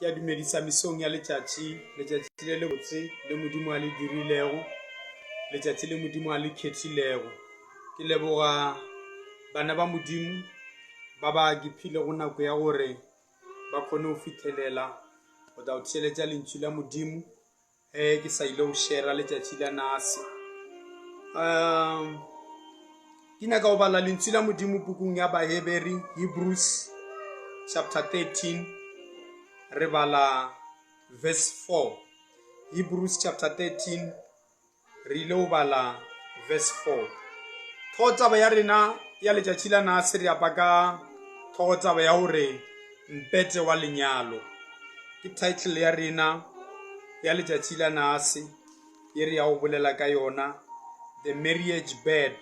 Ke a dumedisa mesong ya letšatši, letšatši le lebotse le Modimo a le dirilego, letšatši le Modimo a le khethilego. Ke leboga bana ba Modimo ba ba ke philego nako ya gore ba kgone go fithelela go tla go theeletša lentšu la Modimo ge ke sa ile go shera letšatši la nase. Um ke nyaka go bala lentšu la Modimo pukung ya Baheberi, Hebrews chapter 13, re bala verse 4. Hebrews chapter 13 Re ile go bala verse 4. Thogotaba ya rena ya letšatši la nase re apa ka thogotaba ya gore mpete wa lenyalo. Ke title ya rena ya letšatši la nase ye re ya go bolela ka yona the marriage bed,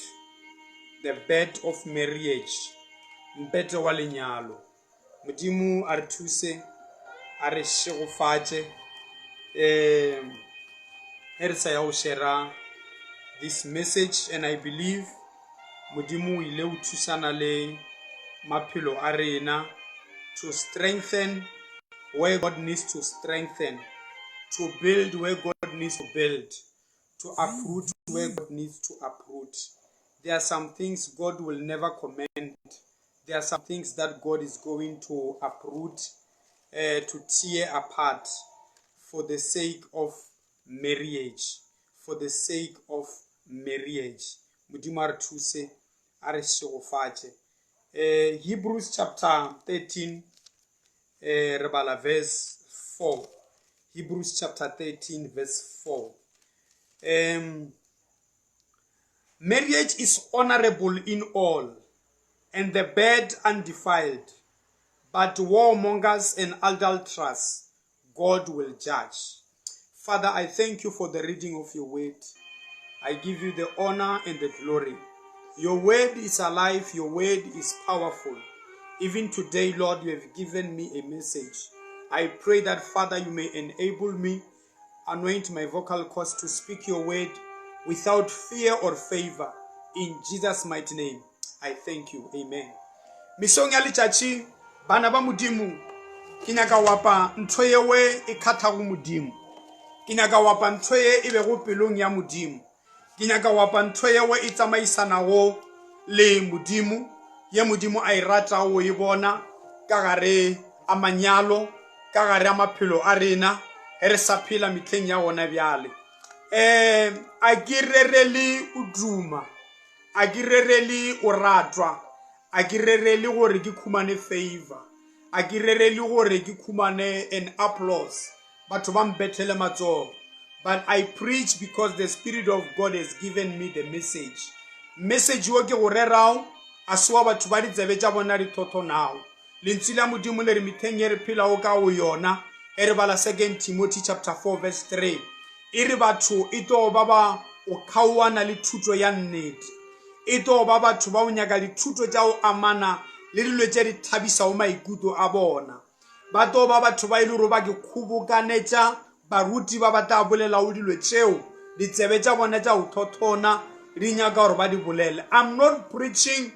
the bed of marriage, mpete wa lenyalo. Modimo a re thuse, a re šegofatše um ge re sa ya go shera this message and I believe Modimo o ile go thusana le maphelo a rena to strengthen where God needs to strengthen, to build where God needs to build, to uproot where God needs to uproot. There are some things God will never commend. There are some things that God is going to uproot, uh, to tear apart for the sake of marriage. For the sake of marriage. Modimo a re thuse, a re šegofatše. Uh, Hebrews chapter 13, uh, re bala verse 4. Hebrews chapter 13, verse 4. Um, Marriage is honorable in all, and the bed undefiled, but warmongers and adulterers God will judge. Father, I thank you for the reading of your word. I give you the honor and the glory. Your word is alive, your word is powerful. Even today, Lord, you have given me a message. I pray that, Father, you may enable me Anoint my vocal cords to speak your word without fear or favor. In Jesus' mighty name, I thank you. Amen. Mesong ya letšatši, bana ba Modimo, ke nyaka go apa ntho yewe e kgathago Modimo. Ke nyaka go apa ntho ye e bego pelong ya Modimo. Ke nyaka go apa ntho yeo e tsamaisanago le Modimo, ye Modimo a e ratago go e bona ka gare a manyalo, ka gare a maphelo a rena ge re sa phela mehleng ya gona bjale. Um a ke rerele o duma, a ke rerele o ratwa, a ke rerele gore ke khumane favor, a ke rerele gore ke khumane an applause. Batho ba mpethele matsogo. But I preach because the Spirit of God has given me the message. Message wo ke go rerago a se wa batho ba ditsebe tša bona di thothonago. Lentswe la Modimo le re mehleng ye re phelago ka go yona, ge re bala 2 Timothy chapter 4 verse 3, e re batho e tlo ba ba go kgaoana le thuto ya nnete. E tlo ba batho ba go nyaka dithuto tša go amana le dilo tše di thabišago maikutlo a bona. Ba tlo ba batho ba e le gore ba ke kgobokanetša baruti ba ba tla bolelago dilo tšeo ditsebe tša bona tša go thothona di nyaka gore ba di bolele. I'm not preaching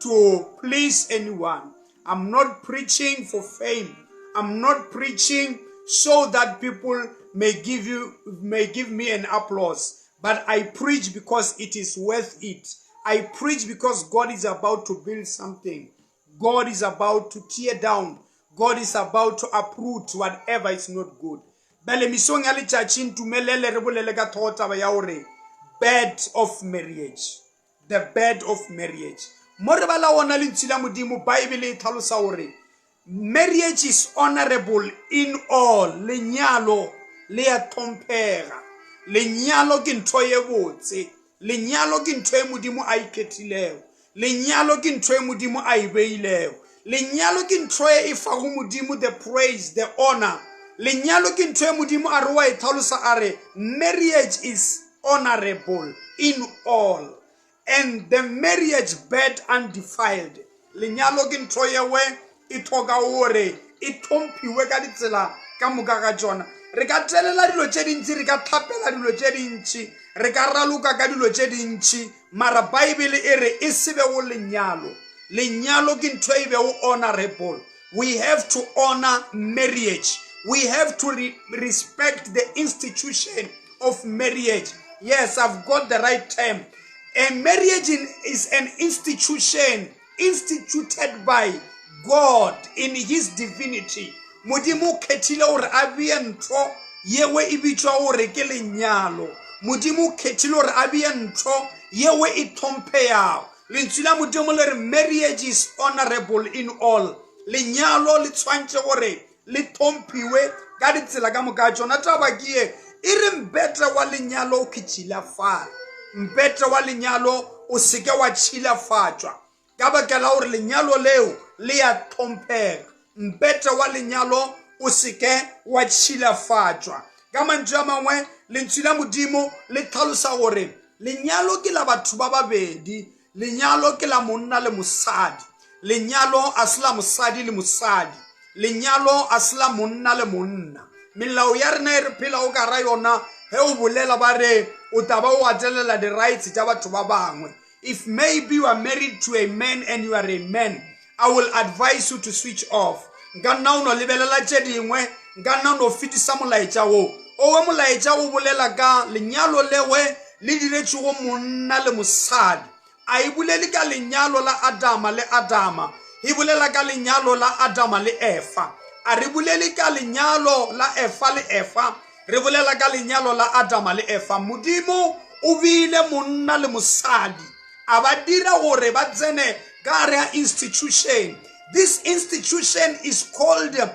to please anyone. I'm not preaching for fame. I'm not preaching so that people may give you may give me an applause. But I preach because it is worth it. I preach because God is about to build something. God is about to tear down. God is about to uproot whatever is not good. Bjale mesong ya letšatši ntumelele re bolele ka thogotaba ya gore bed of marriage. The bed of marriage. Mo re bala ona lentšu la Modimo, Bible e tlhalosa gore marriage is honorable in all. Lenyalo le a tlhomphega. Lenyalo ke ntho ye botse. Lenyalo ke ntho e Modimo a e khethilego. Lenyalo ke ntho e Modimo a e beilego. Lenyalo ke ntho e e fago Modimo the praise, the honor. Lenyalo ke ntho e Modimo a re wa e tlhalosa a re marriage is honorable in all and the marriage bed undefiled. Lenyalo ke ntho yewe e tlhoka gore e tlhomphiwe ka ditsela ka moka ga tšona. Re ka telela dilo tše dintši, re ka thapela dilo tše dintši, re ka raloka ka dilo tše dintši, mara Bible e re e se bego lenyalo. Lenyalo ke ntho e bego honorable. We have to honor marriage. We have to re respect the institution of marriage. Yes, I've got the right term. A marriage in, is an institution instituted by God in his divinity. Modimo o khethile gore a bee ntho yewe e bitšwa gore ke lenyalo. Modimo o khethile gore a bee ntho yewe e tlhompheyago. Lentswe la Modimo le re marriage is honorable in all. Lenyalo le tshwantše gore le tlhomphiwe ka ditsela ka moka tšona. Taba ke ye e re mbete wa lenyalo o ke tšhilafala. Mbete wa lenyalo o seke wa tšhilafatšwa ka baka la gore lenyalo leo le ya tlhomphega. Mpete wa lenyalo o seke wa tšhilafatšwa. Ka mantšu a mangwe, Lentšu la Modimo le tlhalosa gore lenyalo ke la batho ba babedi. Lenyalo ke la monna le mosadi. Lenyalo a se la mosadi le mosadi. Lenyalo a se la monna le monna. Melao ya rena e re phelago ka ra yona, ge o bolela ba re o tla ba o atelela di-rights tša batho ba bangwe. If maybe you are married to a man and you are a man, I will advise you to switch off. Nka nna o no lebelela tše dingwe, nka nna o no fetisa molaetša wo. Owe molaetša o bolela ka lenyalo lewe le diretšego monna le mosadi. A e bolele ka lenyalo la Adama le Adama, e bolela ka lenyalo la Adama le Efa. A re bolele ka lenyalo la Efa le Efa, Re bolela ka lenyalo la Adama le Efa. Modimo o beile monna le mosadi, a ba dira gore ba tsene ka gare ga institution. This institution is called a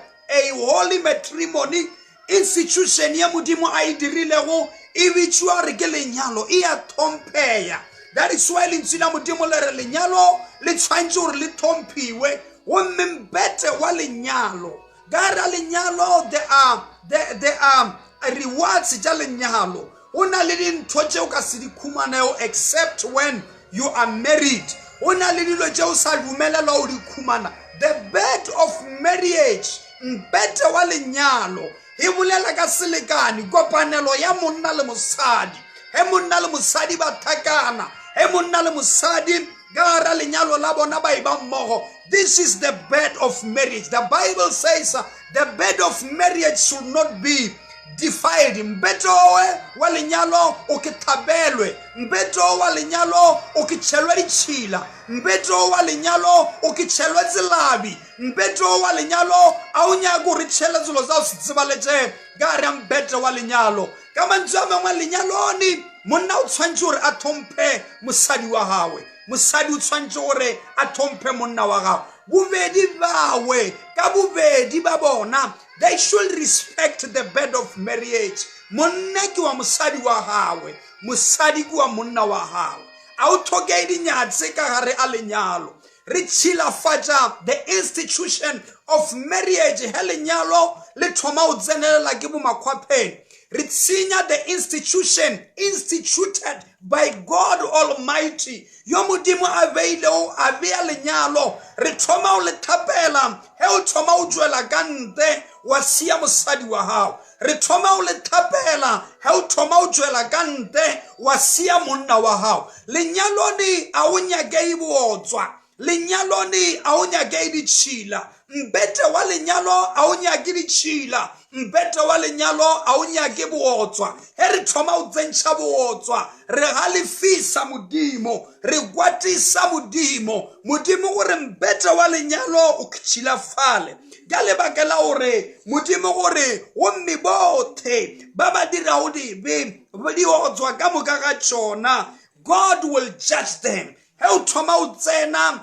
holy matrimony. Institution ya Modimo a e dirilego e bitšwa gore ke lenyalo, e a tlhompheya. That is why lentswe la Modimo le re lenyalo le tshwanetse gore le tlhomphiwe, gomme mbete wa lenyalo Ka ra lenyalo there are, there, there are rewards tša lenyalo. Go na le dintho tše o ka se di khumanego except when you are married. Go na le dilo tše o sa dumelelwa go di khumana. The bed of marriage, mpete wa lenyalo, e bolela ka selekane, kopanelo ya monna le mosadi. Ge monna le mosadi ba thakana, ge monna le mosadi ka gara lenyalo la bona ba e ba mmogo, this is the bed of marriage. The Bible says the bed of marriage should not be defiled. Mbetowe wa lenyalo o ke thabelwe, mbeto wa lenyalo o ke tšhelwe ditšhila, mbeto wa lenyalo o ke tšhelwe tselabi, mbeto wa lenyalo a o nyake gore tšhele selo sa o se tsebaletše ka gare ga mbete wa lenyalo. Ka mantšu a mangwe, lenyalone monna o tshwanetše gore a tlhomphe mosadi wa gagwe, mosadi o tshwanetše gore a tlhomphe monna wa gagwe. Bobedi bawe ka bobedi ba bona, they should respect the bed of marriage. Monna ke wa mosadi wa gagwe, mosadi ke wa monna wa gagwe. A o tlhokege dinyatse ka gare a lenyalo. Re tšhilafatša the institution of marriage he lenyalo le thoma go tsenelela ke bomakgwapheng. Re tshenya the institution instituted by God Almighty, yo Modimo a beilego a bea lenyalo. Re thoma go le thapela he o thoma go tšwela ka ntle wa sia mosadi wa gago. Re thoma go le thapela ge o thoma go tšwela ka ntle wa sia monna wa gago. Lenyalone a o nyakei bootswa, lenyalone a o nyakei ditšhila, mbete wa lenyalo a o nyake ditšhila, mbete wa lenyalo a o nyake bootswa. Ge re thoma go tsentšha bootswa, re galefisa Modimo, re kwatisa Modimo. Modimo gore mbete wa lenyalo o tšhilafale ka lebaka la gore Modimo gore gomme botlhe ba ba dirago dibe diotswa ka moka ga tšona, God will judge them. Ge o thoma o tsena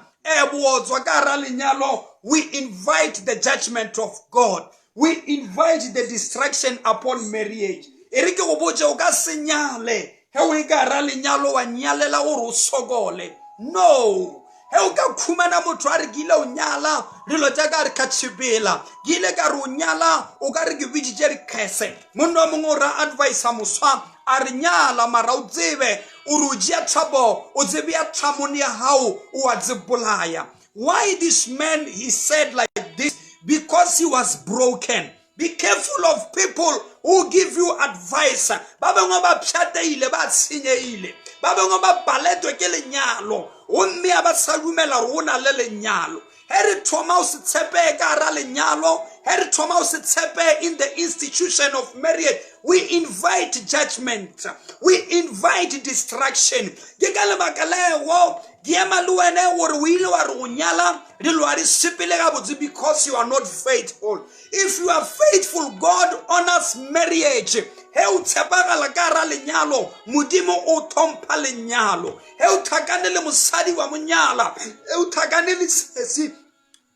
bootswa ka gara lenyalo, we invite the judgment of God, we invite the destruction upon marriage. E re ke go botše, o ka se nyale ge o e ka gara lenyalo wa nyalela gore o sokole. No. Ge o ka khumana motho a re ke ile o nyala, dilo tša ka re ka tšhepela, ke ile ka re o nyala, o ka re ke biditše dikhese. Monna o mongwe o ra advisa moswa a re nyala mara o tsebe o re o tšea thabo, o tsebea thamone ya gago o a tse bolaya. Why this man he said like this? Because he was broken. Be careful of people who give you advice. Ba bangwe ba pšhateile, ba tshenyeile, ba bangwe ba paletwe ke lenyalo gomme a ba sa dumela gore o na le lenyalo. Ge re thoma go se tshepe ka gara lenyalo, ge re thoma go se tshepe in the institution of marriage, we invite judgment, we invite destruction. Ke ka lebaka leo ke ema le wene gore o ile wa re go nyala dilo ga di sepele gabotse because you are not faithful. If you are faithful, God honors marriage. Ge o tshepagala ka gara lenyalo, Modimo o thompha lenyalo. Ge o tlhakane le mosadi wa monyala, ge o tlhakane le sesi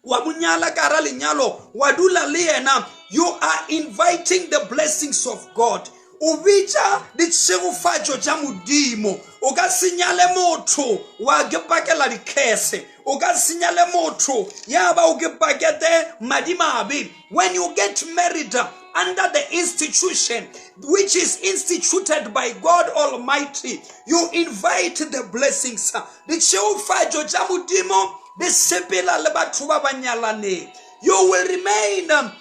wa monyala ka gara lenyalo, wa dula le yena, you are inviting the blessings of God. O bitša ditšhegofatšo tša Modimo. O ka se nyale motho wa ke pakela dikhese. O ka se nyale motho ya ba o ke pakete madimabe. When you get married under the institution which is instituted by God Almighty, you invite the blessings. Ditšhegofatšo tša Modimo di sepela le batho ba ba nyalaneng. You will remain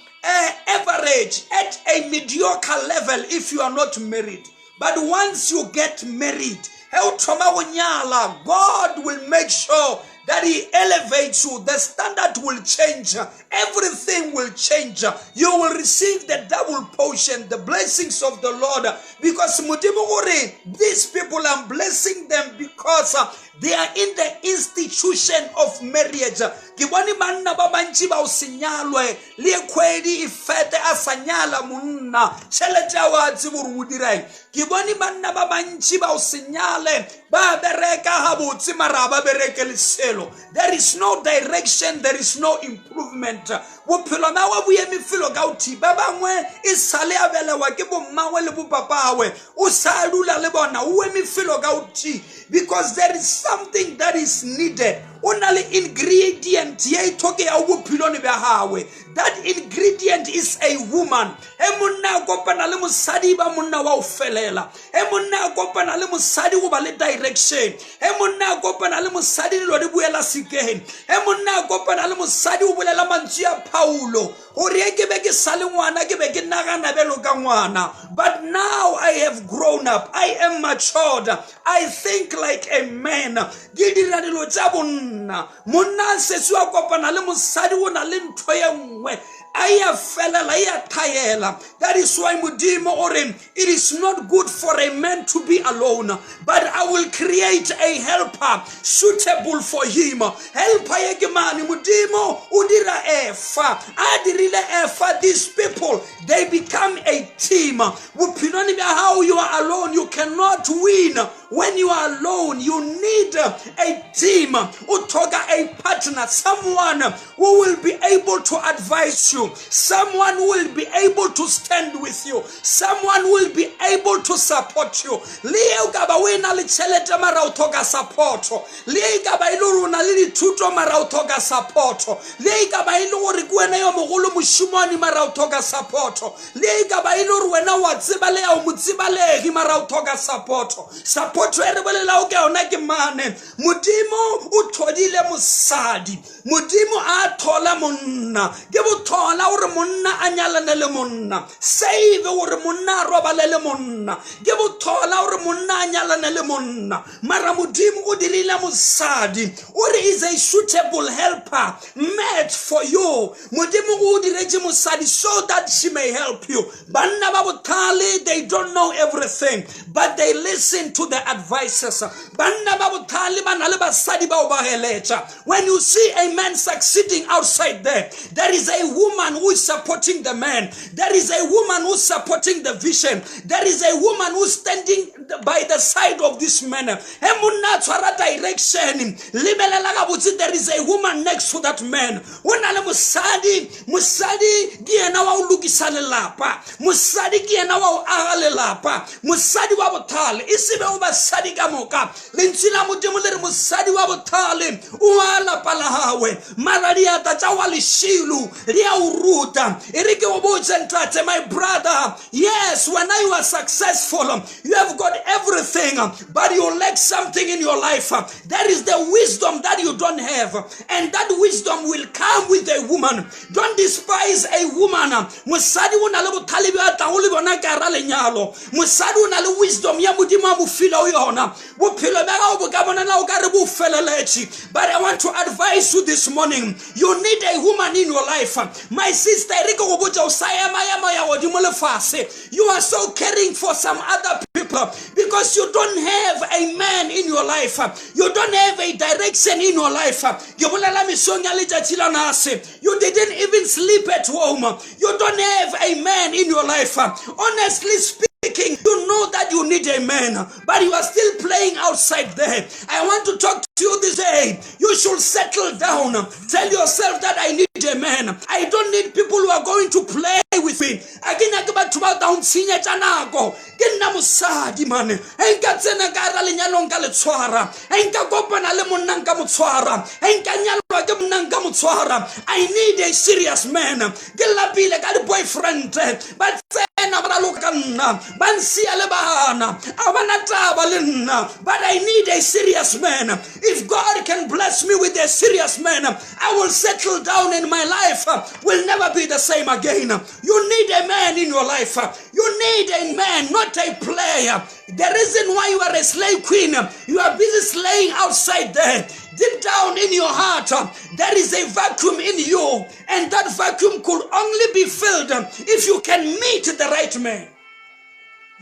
average at a mediocre level if you are not married. But once you get married, ge o thoma go nyala, God will make sure that he elevates you. The standard will change. Everything will change. You will receive the double portion, the blessings of the Lord. Because Modimo o re, these people, I'm blessing them because they are in the institution of marriage. Ke bone banna ba bantši ba o se nyalwe, le kgwedi e fete a sa nyala monna, tšhelete ya wa tsebe gore o dira eng. Ke bone banna ba bantši ba o se nyale, ba bereka gabotse mara ba bereke le selo. There is no direction, there is no improvement. Bophelo bja bo eme felo ka o thii. Ba bangwe e sale a belewa ke bommagwe le bopapagwe, o sa dula le bona, o eme felo ka o thii because there is something that is needed. O na le ingredient ye e tlhokeyago bophelong bja gagwe. That ingredient is a woman. Ge monna a kopana le mosadi, ba monna wa o felela. Ge monna a kopana le mosadi, go ba le direction. Ge monna a kopana le mosadi, dilo di boela sekeng. Ge monna a kopana le mosadi, o bolela mantswe a Paulo gore e ke be ke sa le ngwana, ke be ke nagana bjalo ka ngwana, but now I have grown up, I am matured, I think like a man. Ke dira dilo tša bonna. Monna a setse a kopana le mosadi, o na le ntho ye nngwe a ya felela, e ya thaela. That is why Modimo o re, it is not good for a man to be alone, but I will create a helper suitable for him. Helper ye ke mane? Modimo o dira Efa. A dirile Efa, these people, they become a team. Bophelong bja gago, you are alone, you cannot win. When you are alone, you need a team. O tlhoka a partner, someone who will be able to advise you, someone who will be able to stand with you, someone who will be able to support you. Le e o ka ba o ena le tšhelete mara o tlhoka support, le e ka ba e le gore o na le dithuto mara o tlhoka support, le e ka ba e le gore ke wena yo mogolo mošomane mara o tlhoka support, le e ka ba e le gore wena wa tseba le ya o mo tsebalegi mara o tlhoka support. Support e re bolelago ka yona ke mane? Modimo o thodile mosadi, Modimo a thola monna. Ke bothola gore monna a nyalane le monna, save gore monna a robale le monna. Ke bothola gore monna a nyalane le monna, mara Modimo o dirile mosadi, o re is a suitable helper match for you. Modimo o diretše mosadi so that she may help you. Banna ba bothale, they don't know everything, but they listen to the advices. Banna ba bothale ba na le basadi bao ba heletša. When you see a man succeeding outside there, there is a woman who is supporting the man. There is a woman who's supporting the vision. There is a woman who's standing by the side of this man. He monna a tshwara direction, lebelela gabotse, there is a woman next to that man. Go na le mosadi. Mosadi ke yena wa go lokisa lelapa, mosadi ke yena wa go aga lelapa. Mosadi wa bothale, e se be go basadi ka moka. Lentswe la Modimo le re mosadi wa bothale o a lapa la gagwe, mara diata tša wa lešilo di a o ruta. E re ke go botse ntate, my brother, yes, when you are successful, you have got everything, but you lack something in your life. That is the wisdom that you don't have, and that wisdom will come with a woman. Don't despise a woman. humana. Mosadi o na le bothale bjo a tlago le bona ka ra lenyalo. Mosadi o na le wisdom ya Modimo a mo filego yona. Bophelo bja gago bo ka bonala o ka re bo feleletše. But I want to advise you this morning. You need a woman in your life. My sister, e re ke go botša o sa ema ema ya godimo le fase. You are so caring for some other people because you don't have a man in your life. You don't have a direction in your life. Ke bolela mesong ya letšatši la nase. You didn't even sleep at home. You don't have a man in your life. Honestly speaking, you know that you need a man, but you are still playing outside there. I want to talk to you this day. You should settle down. Tell yourself that I need a man. I don't need people who are going to play with me. A ke nyake batho ba tla ntshenyetša nako. Ke nna mosadi mane. E nka tsena ka ra lenyalong ka le tshwara. E nka kopana le monna nka mo tshwara. E nka nyalwa ke monna nka mo tshwara. I need a serious man. Ke lapile ka di-boyfriend. Ba tsena ba raloka ka nna. Ba nsia le bana. A ba na taba le nna. But I need a serious man. If God can bless me with a serious man, I will settle down and my life will never be the same again. You need a man in your life. You need a man, not a player. The reason why you are a slave queen, you are busy slaying outside there. Deep down in your heart, there is a vacuum in you, and that vacuum could only be filled if you can meet the right man.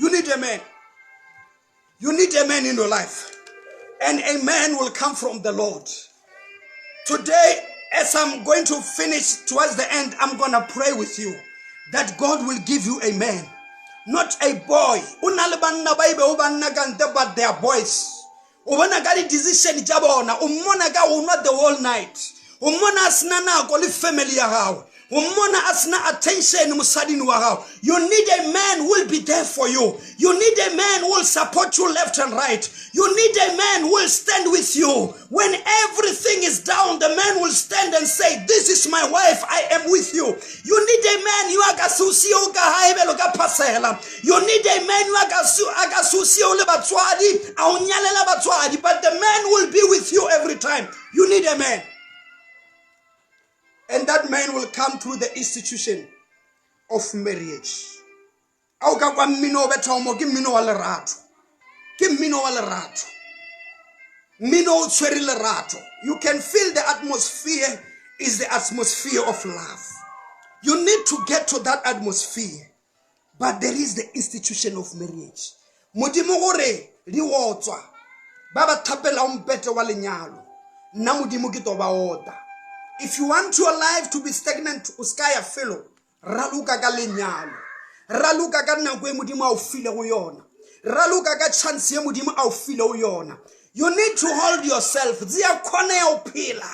You need a man. You need a man in your life. And a man will come from the Lord. Today, as I'm going to finish towards the end, I'm going to pray with you that God will give you a man, not a boy. O na le banna ba ebe o banna ka ntle, but they are boys. O bona ka di-decision tša bona, o mmona ka go nwa the whole night, o mmona a sena nako le family ya gagwe, o mmona a sena attention mosading wa gago. You need a man who will be there for you. You need a man who will support you left and right. You need a man who will stand with you when everything is down. The man will stand and say, this is my wife, I am with you. You need a man yo a ka se o siye o ka gae bjalo ka phasela. You need a man yo a ka se o siye o le batswadi, a o nyalela batswadi, but the man will be with you every time. You need a man. And that man will come through the institution of marriage. A o ka kwa mmino o bethago mo, ke mmino wa lerato. Ke mmino wa lerato. Mmino o tshwere lerato. You can feel the atmosphere is the atmosphere of love. You need to get to that atmosphere. But there is the institution of marriage. Modimo gore di otswa ba ba thapelago mpete wa lenyalo, nna Modimo ke to ba ota. If you want your life to be stagnant, o ska ya felo, raloka ka lenyalo, raloka ka nako e Modimo a o filego yona, raloka ka chance ye Modimo a o filego yona. You need to hold yourself. Di a kgoneya go phela,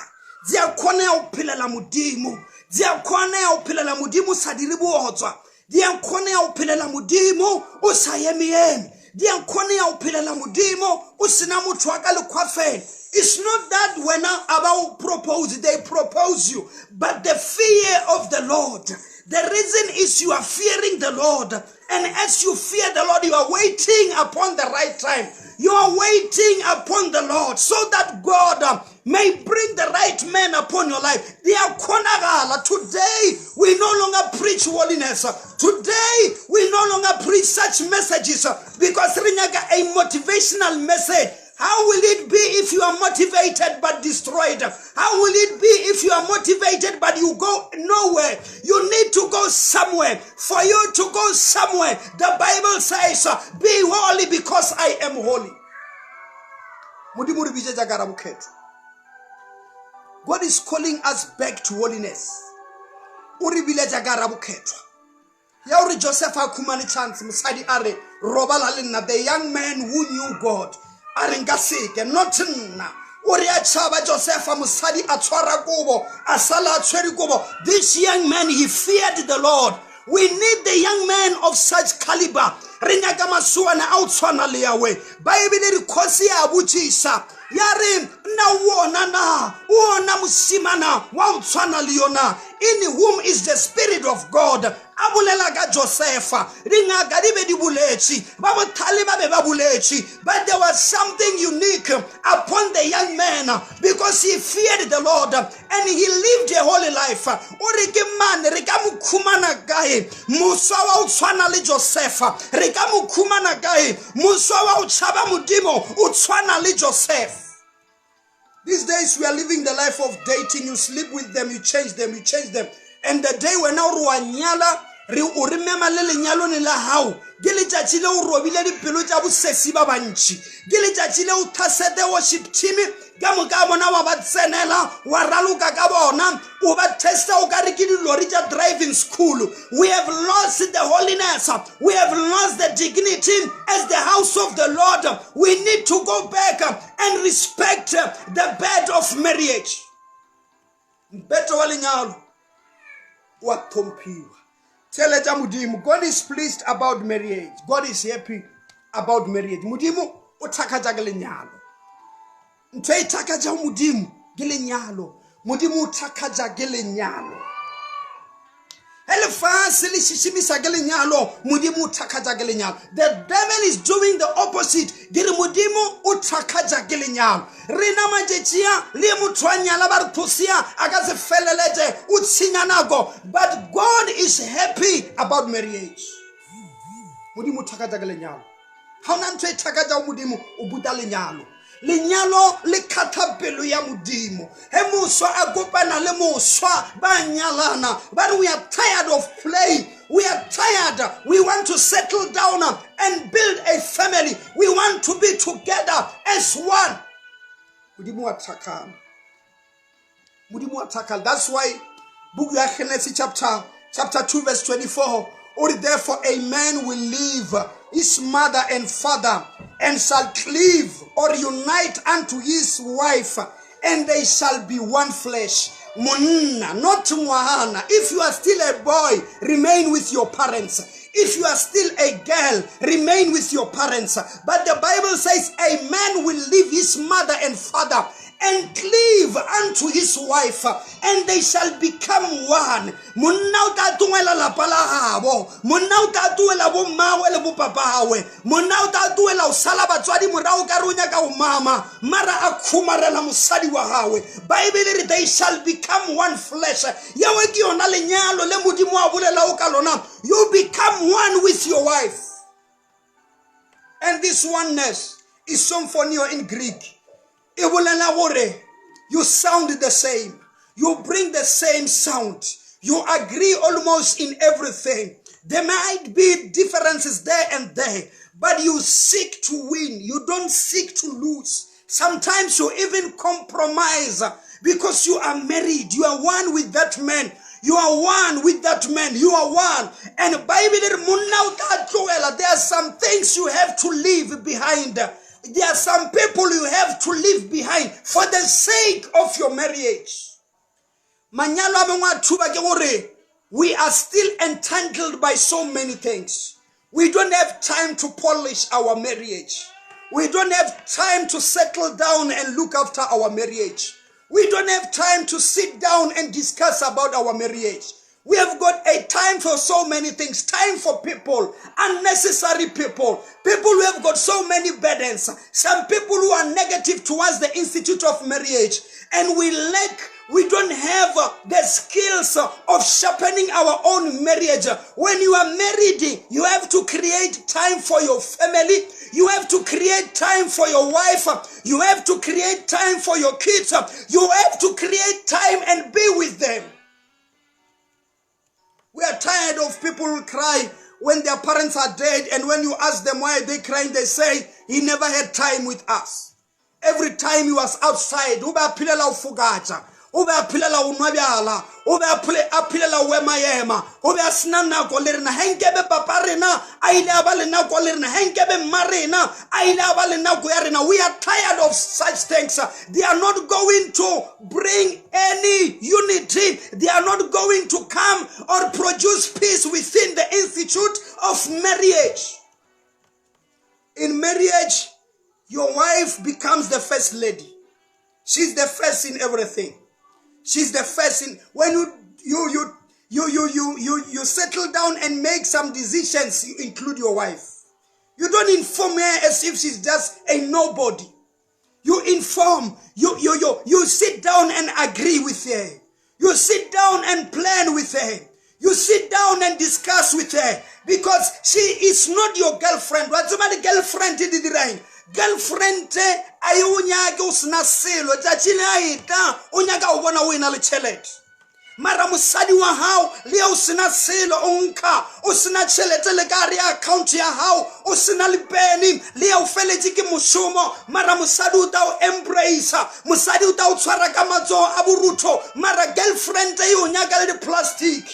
di a kgoneya go phelela Modimo, di a kgoneya go phelela Modimo o sa dire bootswa, di a kgoneya go phelela Modimo o sa eme-eme, di a kgoneya go phelela Modimo o sena motho wa ka lekhwafeng. It's not that when about propose, they propose you, but the fear of the Lord. The reason is you are fearing the Lord. And as you fear the Lord, you are waiting upon the right time. You are waiting upon the Lord so that God may bring the right man upon your life. They are konagala. Today, we no longer preach holiness. Today, we no longer preach such messages because re nyaka a motivational message. How will it be if you are motivated but destroyed? How will it be if you are motivated but you go nowhere? You need to go somewhere. For you to go somewhere, the Bible says, be holy because I am holy. Modimo re bitsetsa ka rabokgetho. God is calling us back to holiness. O re biletša ka rabokgethwa. Ya gore Joseph a khumane chance, mosadi a re robala le nna. The young man who knew God a re nka seke, not nna. O re a tšhaba Josefa, mosadi a tshwara kobo, a sala a tshwere kobo. This young man, he feared the Lord. We need the young man of such caliber. Re nyaka masoana a o tshwana le yawe. Bible re kgosi ya botšiša ya re nna o ona na, o ona mosimana wa o tshwana le yona, in whom is the spirit of God. A bolela ka Josefa. Dingaka di be di boletše, ba bothale ba be ba boletše, but there was something unique upon the young man because he feared the Lord and he lived a holy life. O re ke mane re ka mo khumana kae moswa wa o tshwana le Josefa? Re ka mo khumana kae moswa wa o tšhaba Modimo o tshwana le Joseph? These days we are living the life of dating. You sleep with them, you change them, you change them. And the day wena o re wa nyala, re o re mema le lenyalone la gago, ke letšatši le o robile dipelo tša bosesi ba bantši. Ke letšatši le o thasete worship team ka moka bona wa ba tsenela, wa raloka ka bona, o ba testa o ka re ke dilori tša driving school. We have lost the holiness, we have lost the dignity as the house of the Lord. We need to go back and respect the bed of marriage. Mpeto wa lenyalo wa tlhomphiwa. Theeletša Modimo. God is pleased about marriage. God is happy about marriage. Modimo o thakgatša ke lenyalo. Ntho e thakgatšago Modimo ke lenyalo. Modimo o thakgatša ke lenyalo. Ge lefase le šišimisa ke lenyalo, Modimo o thakgatša ke lenyalo. The devil is doing the opposite. Ke re Modimo o thakgatša ke lenyalo. Rena matšatšia le motho a nyala ba re thosia a ka se feleletše o tshenya nako. But God is happy about marriage. Modimo o thakgatša ke lenyalo. Ga ona ntho e thakatšago Modimo o buta lenyalo. Lenyalo le kgatha pelo ya Modimo. He moswa a kopana le moswa ba nyalana, ba re we are tired of play, we are tired, we want to settle down and build a family, we want to be together as one. Modimo wa thakgala. Modimo wa thakgala. That's why book ya Genesis chapter 2 verse 24, or therefore a man will leave his mother and father and shall cleave or unite unto his wife, and they shall be one flesh. Monna, not ngwana. If you are still a boy, remain with your parents. If you are still a girl, remain with your parents. But the Bible says a man will leave his mother and father and cleave unto his wife, and they shall become one. Monna o tla tlohela lapa la gabo, monna o tla tlohela bo mmagwe le bo papawe, monna o tla tlohela o sala batswadi morago ka re o nyaka go mama, mara a khumarela mosadi wa gagwe. Bible re they shall become one flesh. Yeo ke yona lenyalo le Modimo a bolelago ka lona. You become one with your wife. And this oneness is symphonio in Greek. E bolela gore you sound the same, you bring the same sound, you agree almost in everything. There might be differences there and there, but you seek to win, you don't seek to lose. Sometimes you even compromise because you are married, you are one with that man. You are one with that man. You are one. And Bible re monna o tla tlohela. There are some things you have to leave behind. There are some people you have to leave behind for the sake of your marriage. Manyalo a mangwe a thuba ke gore we are still entangled by so many things. We don't have time to polish our marriage. We don't have time to settle down and look after our marriage. We don't have time to sit down and discuss about our marriage. We have got a time for so many things. Time for people, unnecessary people. People who have got so many burdens. Some people who are negative towards the institute of marriage. And we lack, we don't have the skills of sharpening our own marriage. When you are married, you have to create time for your family. You have to create time for your wife. You have to create time for your kids. You have to create time and be with them. We are tired of people who cry when their parents are dead, and when you ask them why are they crying, they say, he never had time with us. Every time he was outside, o be a phelela ho fokaja, o be a phelela ho nwa bjala, o be a phelela ho ema-ema, o be a sena nako le rena. Ha nkebe papa rena a ile a ba le nako le rena, ha nkebe mma rena a ile a ba le nako ya rena. We are tired of such things. They are not going to bring any unity. They are not going to come or produce peace within the institute of marriage. In marriage, your wife becomes the first lady. She's the first in everything. She's the first in when you you you you you settle down and make some decisions, you include your wife. You don't inform her as if she's just a nobody. You inform, you you you you sit down and agree with her. You sit down and plan with her. You sit down and discuss with her because she is not your girlfriend. Wa tseba di-girlfriend di dirang? Girlfriend a e o nyake o sena selo tšatši le a etla o nyaka go bona o e na le tšhelete mara mosadi wa gago le o sena selo o nkga o sena tšhelete le ka re account ya gago o sena le peni le ya o feletše ke mošomo mara mosadi o tla o embrace mosadi o tla o tshwara ka matsogo a borutho mara girlfriend e o nyaka le di-plastic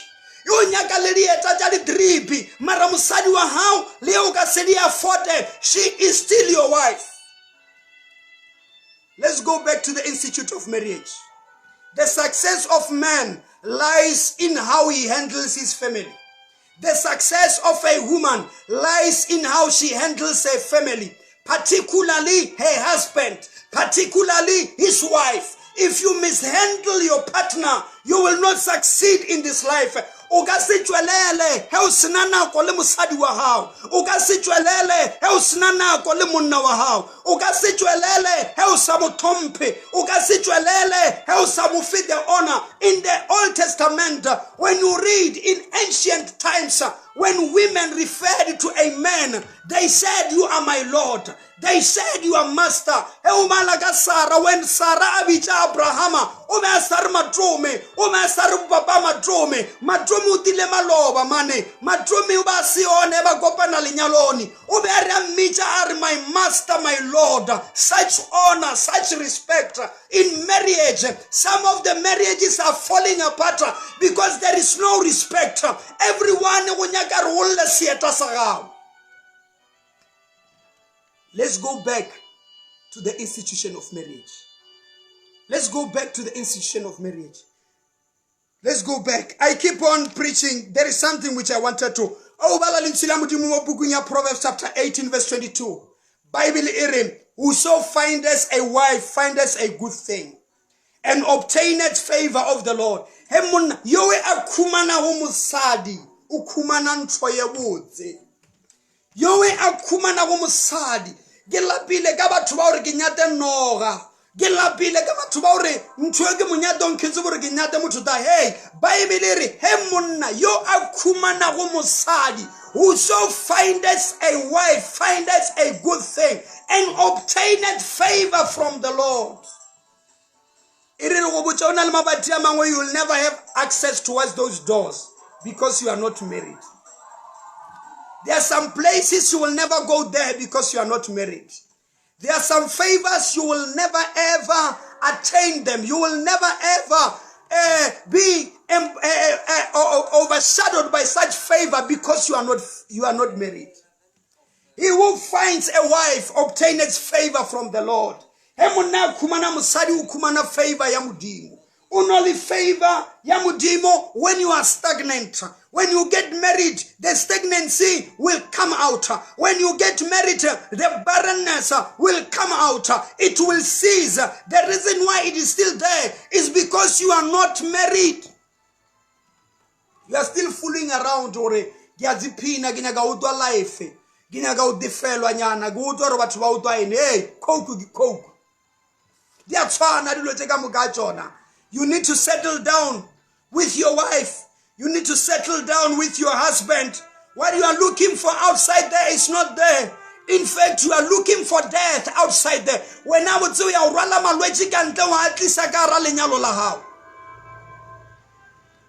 e o nyaka le dieta tša di-dripi mara mosadi wa gago le o ka se di afforde she is still your wife. Let's go back to the institute of marriage. The success of man lies in how he handles his family. The success of a woman lies in how she handles her family, particularly her husband, particularly his wife. If you mishandle your partner, you will not succeed in this life. O ka se tšwelele ge o sena nako le mosadi wa gago. O ka se tšwelele ge o sena nako le monna wa gago. O ka se tšwelele ge o sa mo tlhomphe. O ka se tšwelele ge o sa mo fe the honor. In the Old Testament, when you read in ancient times, when women referred to a man, they said, "You are my Lord." They said, "You are master." Ge o bala ka Sarah, when Sarah a bitša Abrahama, o be a sa re matome, o be a sa re papa matome. Matome o tile maloba mane, matome o ba se one ba kopana lenyalone. O be a re a mmitša a re my master, my Lord. Such honor, such respect in marriage. Some of the marriages are falling apart because there is no respect. Everyone go nyaka re o lle seeta sa gago. Let's go back to the institution of marriage. Let's go back to the institution of marriage. Let's go back. I keep on preaching. There is something which I wanted to. Oh, bala lentswe la Modimo mo bukung ya Proverbs chapter 18 verse 22. Bible e re, "Whoso findeth a wife findeth a good thing and obtaineth favor of the Lord." He monna yo a khumanago mosadi o khumana ntho ye botse. Yo a khumanago mosadi. Ke lapile ka batho ba gore ke nyate noga. Ke lapile ka batho ba gore ntho e ke monyatong ke tsebe gore ke nyate motho ta. Hey, Bible e re he monna yo a khumanago mosadi, whoso findeth a wife findeth a good thing and obtaineth favor from the Lord. E re go botša o na le mabati a mangwe, you will never have access towards those doors because you are not married. There are some places you will never go there because you are not married. There are some favors you will never ever attain them. You will never ever be overshadowed by such favor because you are not married. He who finds a wife obtaineth favor from the Lord. He monna a khumana mosadi o khumana favor ya Modimo. O na le favor ya Modimo when you are stagnant. When you get married, the stagnancy will come out. When you get married, the barrenness will come out. It will cease. The reason why it is still there is because you are not married. You are still fooling around gore ke a dziphina, ke nyaka go utlwa life, ke nyaka go defelwa nyana, ke utlwa gore batho ba utlwa eng. Hey, coke ke coke, di a tshwana dilo tše ka moka tšona. You need to settle down with your wife. You need to settle down with your husband. What you are looking for outside there is not there. In fact, you are looking for death outside there. Wena botse o ya o rwala malwetši ka ntle wa a tlisa ka gara lenyalo la gago.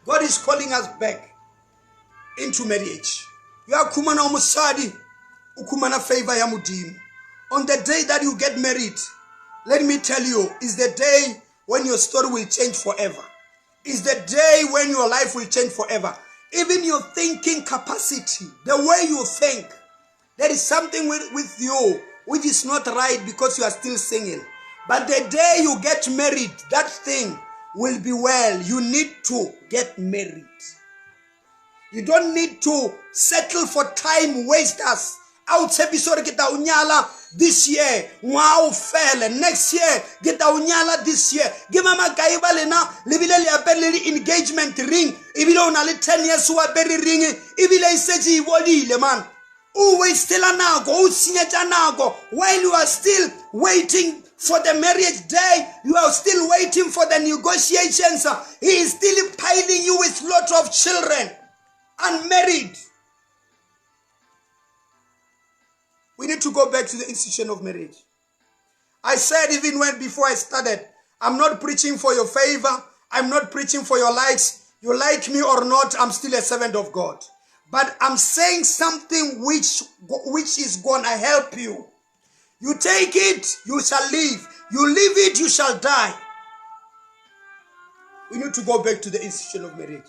God is calling us back into marriage. You are khumana mosadi, o khumana favor ya Modimo. On the day that you get married, let me tell you, is the day when your story will change forever. Is the day when your life will change forever. Even your thinking capacity, the way you think, there is something with you which is not right because you are still single. But the day you get married, that thing will be well. You need to get married. You don't need to settle for time wasters. A o tshepise gore ke tla o nyala this year, ngwaga o fele, next year ke tla o nyala this year. Ke ba makae ba lena le bile le apere le di-engagement ring, ebile o na le 10 years o apere ring, ebile e setse e bodile man. O wastela nako, o senyetša nako while you are still waiting for the marriage day, you are still waiting for the negotiations. He is still piling you with lot of children, unmarried. We need to go back to the institution of marriage. I said even when before I started, I'm not preaching for your favor. I'm not preaching for your likes. You like me or not, I'm still a servant of God. But I'm saying something which, which is going to help you. You take it, you shall live. You leave it, you shall die. We need to go back to the institution of marriage.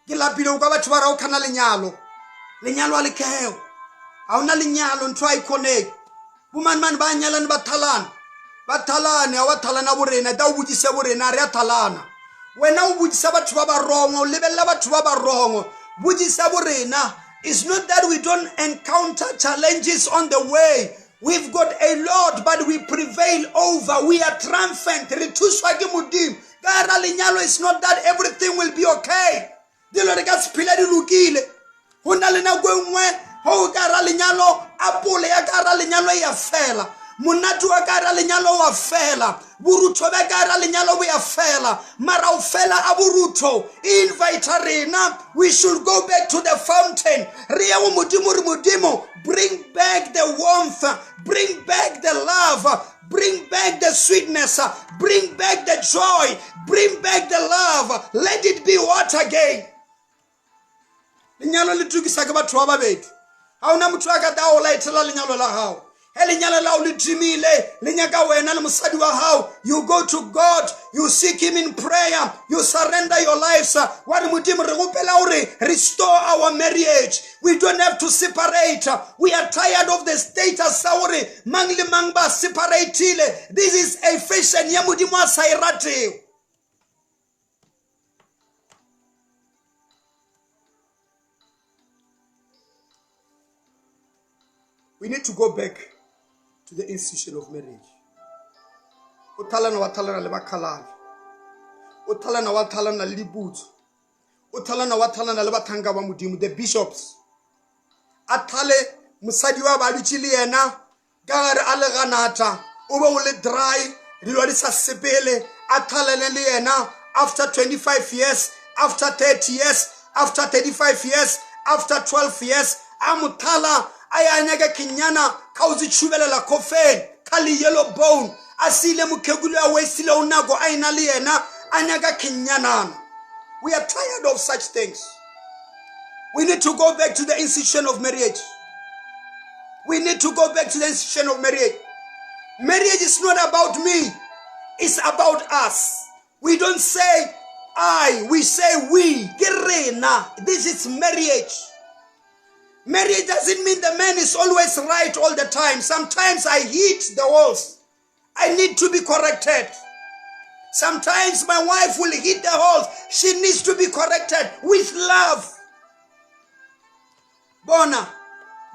Ke lapile o kwa batho ba ra o khana lenyalo. Lenyalo a le kheo. Ga ona lenyalo ntho a e kgonege. Bomanmane ba nyalane ba thalana. Ba thalane, ga wa thalana borena, ta o bodise borena, re a thalana. Wena o bodisa batho ba ba wrong, o lebelela batho ba ba wrong. Bodisa borena. It's not that we don't encounter challenges on the way. We've got a lot, but we prevail over. We are triumphant. Re thuswa ke Modimo. Ka ra lenyalo, it's not that everything will be okay. Dilo re ka se phela di lokile. Go na le nako e nngwe ge o ka ra lenyalo, apole ya ka ra lenyalo e ya fela. Monate wa ka ra lenyalo wa fela. Borutho bja ka ra lenyalo bo ya fela. Mara o fela a borutho. E invite rena. We should go back to the fountain. Re ye go Modimo, re Modimo, bring back the warmth, bring back the love, bring back the sweetness, bring back the joy, bring back the love. Let it be what again. Lenyalo le tukisa ke batho ba babedi. Ga ona motho a ka tla o laethela lenyalo la gago. He lenyalo la o le timile, le nyaka wena le mosadi wa gago. You go to God, you seek him in prayer, you surrender your lives. Wa re Modimo re gopela gore restore our marriage. We don't have to separate. We are tired of the status sa gore mang le mang ba separatile. This is a fashion ya Modimo a sa e ratego. We need to go back to the institution of marriage. O thalana wa thalana le bakgalabje. O thalana wa thalana le diputso. O thalana wa thalana le bathanka ba Modimo, the bishops. A thale mosadi wa ba dutše le yena ka gare a le ganata, o be o le dry, dilo di sa sepele, a thalele le yena after 25 years, after 30 years, after 35 years, after 12 years, a mo thala a ya nyaka kenyana ka o tšhubelela kofeng ka le yellow bone, a siile mokhekulu a wastile o nako a ena le yena a nyaka kenyanana. We are tired of such things. We need to go back to the institution of marriage. We need to go back to the institution of marriage. Marriage is not about me. It's about us. We don't say I, we say we. Ke rena. This is marriage. Marriage doesn't mean the man is always right all the time. Sometimes I hit the walls. I need to be corrected. Sometimes my wife will hit the walls. She needs to be corrected with love. Bona,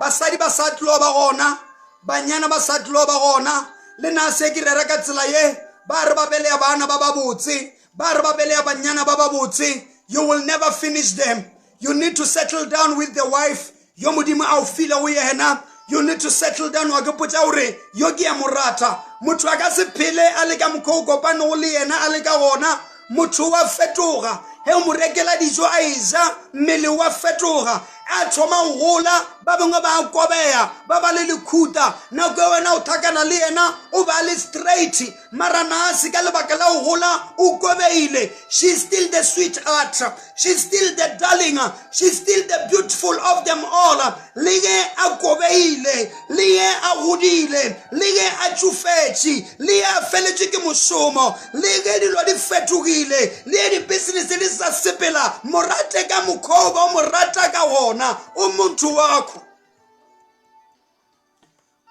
basadi ba sa tlo ba gona, banyana ba sa tlo ba gona, le nna se ke rera ka tsela ye, ba re ba beleya bana ba ba botse, ba re ba beleya banyana ba ba botse. You will never finish them. You need to settle down with the wife yo Modimo a o file go yena. You need to settle down. Wa ke potsa gore yo ke ya mo rata. Motho a ka se phele a le ka mokgwa o kopanego le yena a le ka gona. Motho wa fetoga. He o mo rekela dijo a e ja, mmele wa fetoga. A thoma go gola, ba bangwe ba kobeya, ba ba le lekhuta. Nako e wena o thakana le yena, o ba le straight. Mara na se ka lebaka la go gola, o kobeile. She's still the sweetheart. She's still the darling. She's still the beautiful of them all. Le ge a kobeile, le ge a godile, le ge a tšofetše, le ge a feletše ke mošomo, le ge dilo di fetogile, le ge di-business di sa sepela, mo rate ka mokgwa o ba o mo rata ka gona, o motho wako.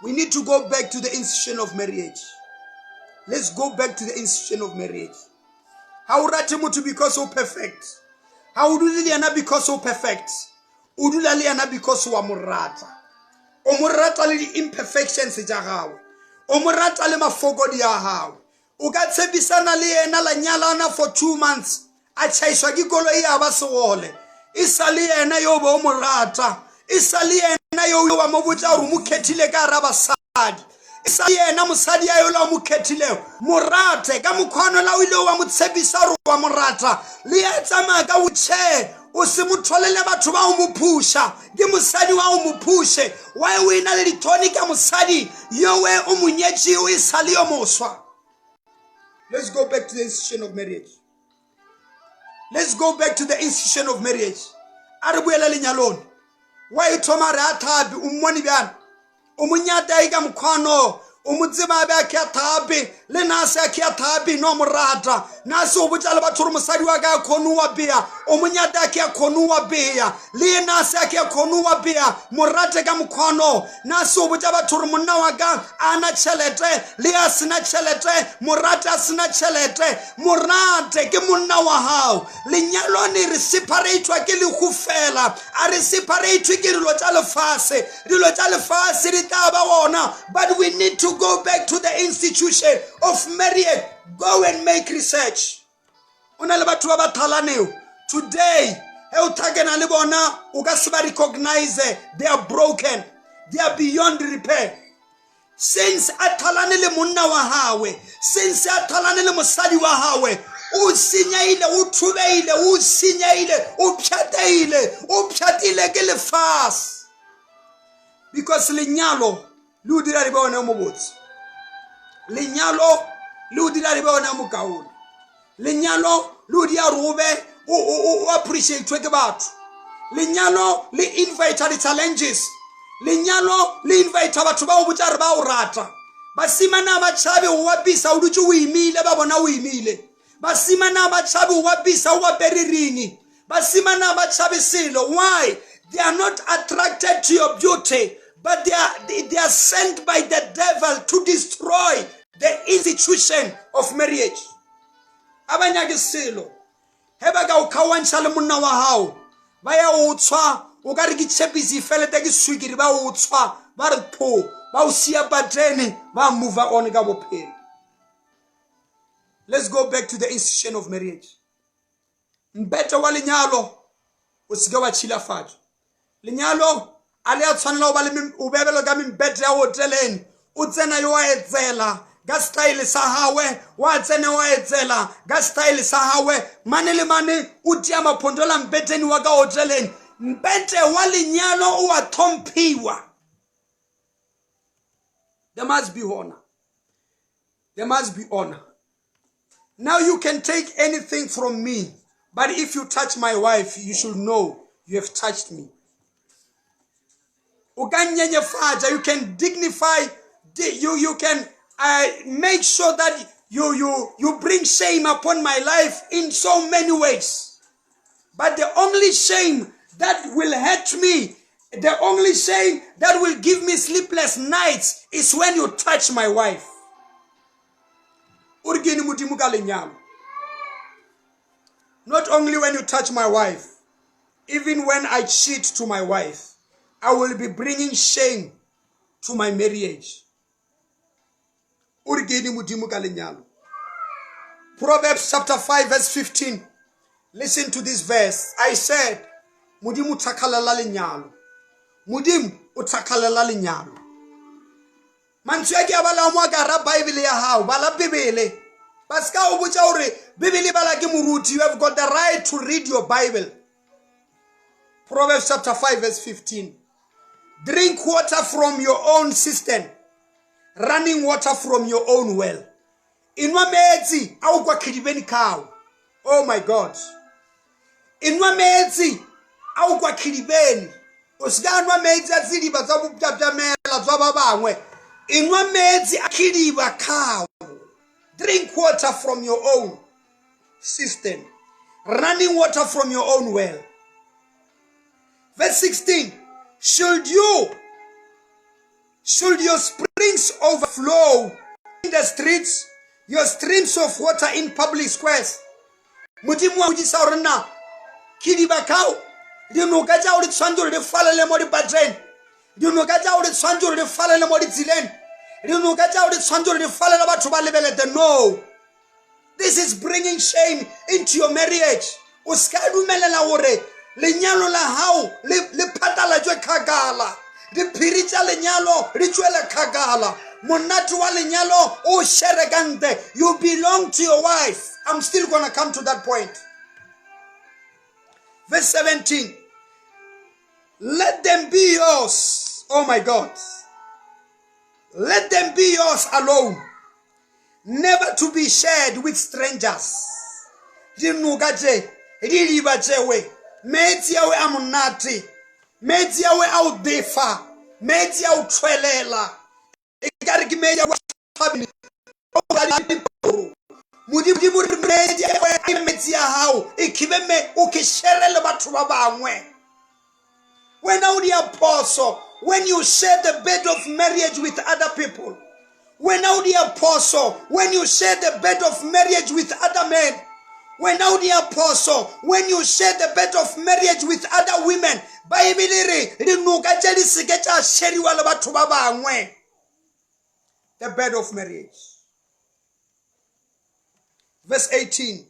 We need to go back to the institution of marriage. Let's go back to the institution of marriage. Ha o rate motho because o perfect. Ha o dule le yena because o perfect. O dula le yena because wa mo rata. O mo rata le di-imperfections tša gagwe. O mo rata le mafokodi a gagwe. O ka tshepisana le yena la nyalana for 2 months, a tšhaišwa ke koloi ya ba segole. E sa le yena yo be o mo rata. E sa le yena yo wa mo botša gore o mo khethile ka gara basadi. E sa le yena mosadi ya yola o mo khethilego. Mo rate ka mokgwano la o ile wa mo tshepisa gore wa mo rata. Le ya tsamaya ka wheelchair, o se mo tholele batho ba o mo phuša. Ke mosadi wa o mo phuše. Why o ena le dithoni ka mosadi yowe o mo nyetšego e sa le yo moswa? Let's go back to the institution of marriage. Let's go back to the institution of marriage. A re boele lenyalong. Wa e thoma re a thapi o mmone bjang? O mo nyata e ka mokgwano o mo tseba be a ke a thape le na se a ke a thape no mo rata na se o botša le batho gore mosadi wa ka a kgone wa bea o mo nyata a ke a kgone wa bea le yena a se a ke a kgone wa bea mo rate ka mokgwano na se o botša batho gore monna wa ka a na tšhelete le a sena tšhelete mo rate a sena tšhelete mo rate ke monna wa gago lenyalone re separatwa ke lehu fela a re separatwe ke dilo tša lefase dilo tša lefase di tla ba gona but we need to go back to the institution of marriage go and make research o na le batho ba ba thalanego today ge o thakena le bona o ka se ba recognize they are broken they are beyond repair since a thalane le monna wa gawe since a thalane le mosadi wa gawe o senyaile o thubeile o senyaile o pšhateile o pšhatile ke lefase because lenyalo le o dira le be one mobotse lenyalo le o dira le be one mokaone lenyalo le o dia gore o be o appreciatwe ke batho lenyalo le invita di-challenges lenyalo le invita batho ba go botsa re ba o rata basimana ba tšhabe go bapisa o dutse o imile ba bona o imile basimana ba tšhabe go bapisa o apere ringi basimana ba tšhabe selo why they are not attracted to your beauty but they are, they are sent by the devil to destroy the institution of marriage a ba nyake selo ge ba ka o kgaoantšha le monna wa gago ba ya o tshwa o ka re ke tšhepisi felete ke swikiri ba o tshwa ba re pho ba o sia patene ba move on ka bophelo let's go back to the institution of marriage Mpete wa lenyalo o se ke wa tšhilafatšwa. Lenyalo a le a tshwanela go ba le o bebelo ka mempete ya hoteleng o tsena yo a etsela ka style sa gagwe wa tsena wa etsela ka style sa gagwe mane le mane o tia maphontola mpeteni wa ka hoteleng mpete wa lenyalo o a tlhomphiwa there must be honor there must be honor Now you can take anything from me, but if you touch my wife, you should know you have touched me. O ka nyenyefatša, you can dignify, you, you can uh, make sure that you, you, you bring shame upon my life in so many ways. But the only shame that will hurt me, the only shame that will give me sleepless nights is when you touch my wife. O re ke eng Modimo ka lenyalo? Not only when you touch my wife, even when I cheat to my wife, I will be bringing shame to my marriage. O re ke eng Modimo ka lenyalo? Proverbs chapter 5 verse 15. Listen to this verse. I said, Modimo o thakgalela lenyalo. Modimo o thakgalela lenyalo. Mantšu a ke a balago mo a ka ra Bible ya gago. Bala Bibele. Ba se ka o botša gore Bibele e bala ke moruti. You have got the right to read your Bible. Proverbs chapter 5 verse 15. Drink water from your own cistern, running water from your own well. Inwa meetse a o kwa khidibeni khao. Oh my God. Inwa meetse a o kwa khidibeni. O se ka nwa meetse a tsediba tsa bopjapjamela tsa ba bangwe. Inwa meetse a khidiba khao. Drink water from your own cistern, running water from your own well. Verse 16. Should you Should your springs overflow in the streets, your streams of water in public squares? Modimo wa bodisa gore na ke dibakao dinoka tša go di tshwanetse gore di falele mo dipatleng. Dinoka tša gago di tshwanetse gore di falele mo ditseleng. Dinoka tša gago di tshwanetse gore di falele batho ba lebelete. No. This is bringing shame into your marriage. O se ka dumelela gore lenyalo la gago le phatlalatšwe kgakala. Diphiri tša lenyalo di tšwele kgakala. Monate wa lenyalo o shere ka ntle. You belong to your wife. I'm still gonna come to that point. Verse 17. Let them be yours. Oh my God. Let them be yours alone. Never to be shared with strangers. Dinoka tše, didiba tšewe, meetse awe a monate, meetse awe a o defa, meetse a o tshwelela. E ka re ke meetse a thabile. Modimo re meetse a metsi a gago e khibe me o ke shere le batho ba bangwe. Wena o dia phoso when you share the bed of marriage with other people. Wena o dia phoso when you share the bed of marriage with other men. Wena o dia phoso when you share the bed of marriage with other women. Baebele re dinoka tše di seke tša sheriwa le batho ba bangwe. The bed of marriage. Verse 18.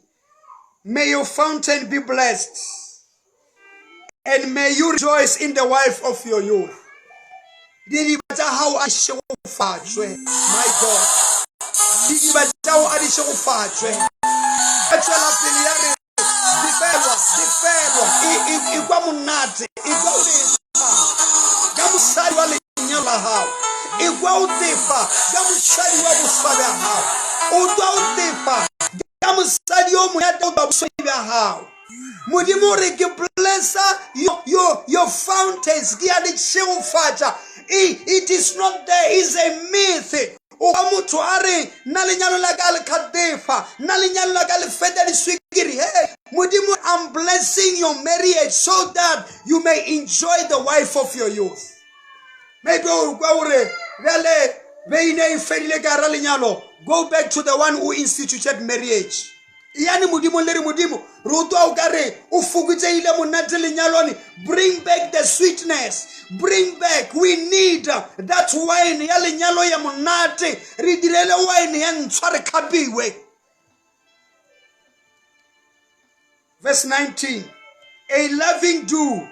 May your fountain be blessed, and may you rejoice in the wife of your youth. Didiba tša gago a di šegofatšwe, my God. Didiba tša gago a di šegofatšwe. A tšwela pele ya re, Befelwa, befelwa, ekwa monate, ekwa o lefa ka mosadi wa lenyalo la gago, ekwa o tefa ka mosadi wa boswa bja gago, o twa o tefa ka mosadi yo monate wa boswa bja gago. Modimo o re ke blessa your, your, your fountains, ke a di šegofatša. It is not there, is a myth. O kwa motho a re, Nna lenyalo la ka le khatefa, nna lenyalo la ka le feta diswikiri. Hey, Modimo, I'm blessing your marriage so that you may enjoy the wife of your youth. Maybe o kwa gore bjale beine e fedile ka gara lenyalo. Go back to the one who instituted marriage. Eyani Modimong le re, Modimo, re utlwa o ka re o fokotšegile monate lenyalone. Bring back the sweetness. Bring back. We need that wine ya lenyalo ya monate. Re direle wine ya ntshwa re khapiwe. Verse 19. A loving dew,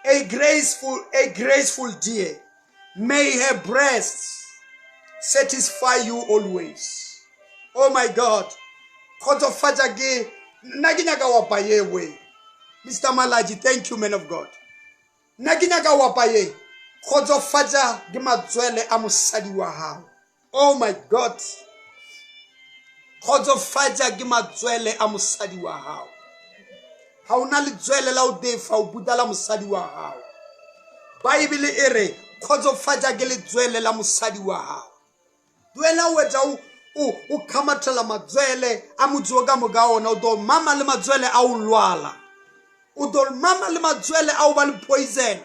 a graceful, a graceful deer. May her breasts satisfy you always. Oh my God. Kgotsofatša ke nna ke nyaka wapa yewe. Mr. Malaji, thank you man of God. Nna ke nyaka wapa ye. Kgotsofatša ke matswele a mosadi wa gago. Oh my God. Kgotsofatša ke matswele a mosadi wa gago. Ga o na letswele la o defa o buta la mosadi wa gago. Baebele e re kgotsofatša ke letswele la mosadi wa gago. Duela o etsa o o kgamathela matswele a motse o ka moka ona o tlo mama le matswele a o lwala. O tlo mama le matswele a o ba le poison.